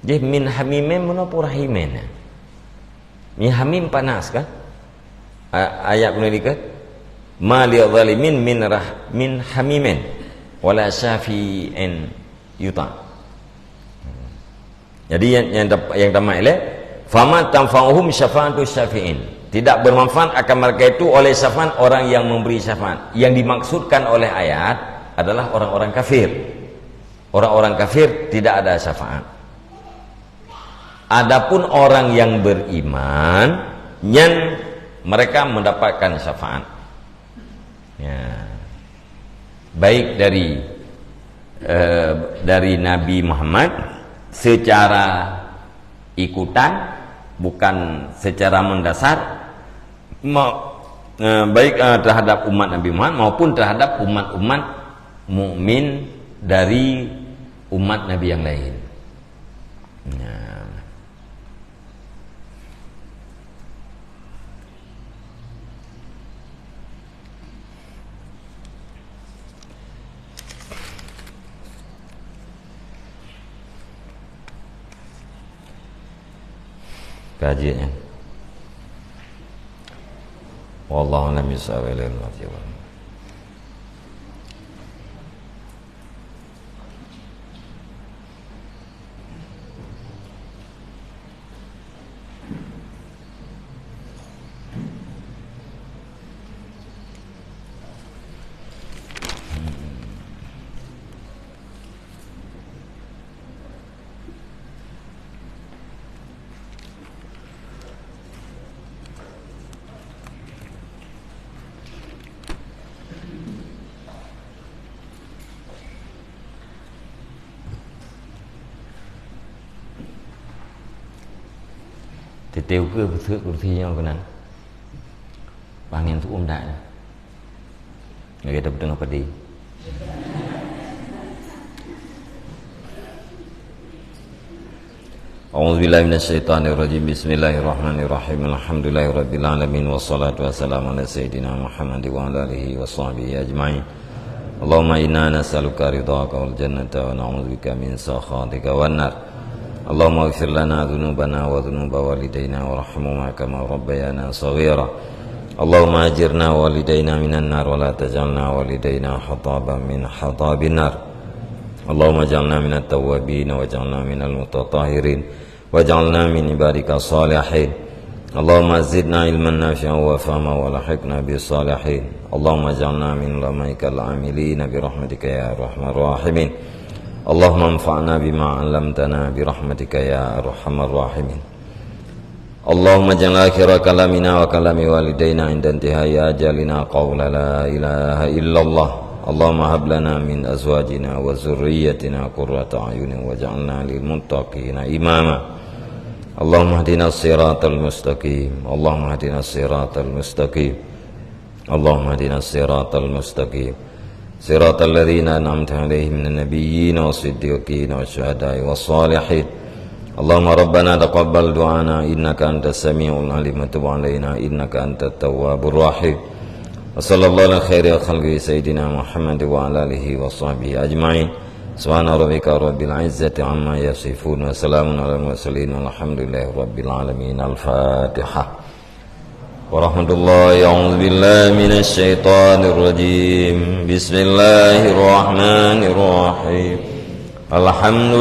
Jih min hamimin meunoe peue rahimin. Min hamim panas kan? A-, ayat keunoe dikeue, "Ma li zalimin min rah-, min hamimin wala syafi'in yuta." Jadi yang, yang tap-, yang tamat ilée, "Fama tanfa'uhum syafa'atu syafi'in." Tidak bermanfaat akan mereka itu oleh syafaat orang yang memberi syafaat. Yang dimaksudkan oleh ayat adalah orang-orang kafir. Orang-orang kafir tidak ada syafaat. Adapun orang yang beriman, nyan mereka mendapatkan syafaat. Ya. Baik dari, eh, dari Nabi Muhammad secara ikutan, bukan secara mendasar, ma-, eh, baik, eh, terhadap umat Nabi Muhammad maupun terhadap umat-umat mukmin dari umat Nabi yang lain. Nah. Kaji nyan. Wallahu a'lam bishawab. Teuntèe ukeue beuseuek kursi nyoe keunan. Bak angén seuuem that nyoe. Lagèe tapeuteungoh padé. أعوذ بالله من الشيطان الرجيم. بسم الله الرحمن الرحيم. الحمد لله رب العالمين، والصلاة والسلام على سيدنا محمد وعلى آله وصحبه أجمعين. اللهم إنا نسألك رضاك والجنة، ونعوذ بك من سخطك والنار. اللهم اغفر لنا ذنوبنا وذنوب والدينا، وارحمهما كما ربيانا صغيرا. اللهم أجرنا ووالدينا من النار، ولا تجعلنا ووالدينا حطبا من حطب النار. اللهم اجعلنا من التوابين، واجعلنا من المتطهرين، واجعلنا من عبادك الصالحين. اللهم زدنا علما نافعا وفهما، والحقنا بالصالحين. اللهم اجعلنا من علمائك العاملين برحمتك يا أرحم الراحمين. اللهم انفعنا بما علمتنا برحمتك يا أرحم الراحمين. اللهم اجعل آخر كلامنا وكلام والدينا عند انتهاء أجلنا قول لا إله إلا الله. اللهم هب لنا من أزواجنا وذريتنا قرة أعين واجعلنا للمتقين إماما. اللهم اهدنا الصراط المستقيم. اللهم اهدنا الصراط المستقيم. اللهم اهدنا الصراط المستقيم. صراط الذين أنعمت عليهم من النبيين والصديقين والشهداء والصالحين. اللهم ربنا تقبل دعانا إنك أنت السميع العليم، وتب علينا إنك أنت التواب الرحيم. وصلى الله على خير خلقه سيدنا محمد وعلى آله وصحبه أجمعين. سبحان ربك رب العزة عما يصفون، وسلام على المرسلين، والحمد لله رب العالمين. الفاتحة. ورحمة الله. أعوذ بالله من الشيطان الرجيم. بسم الله الرحمن الرحيم. الحمد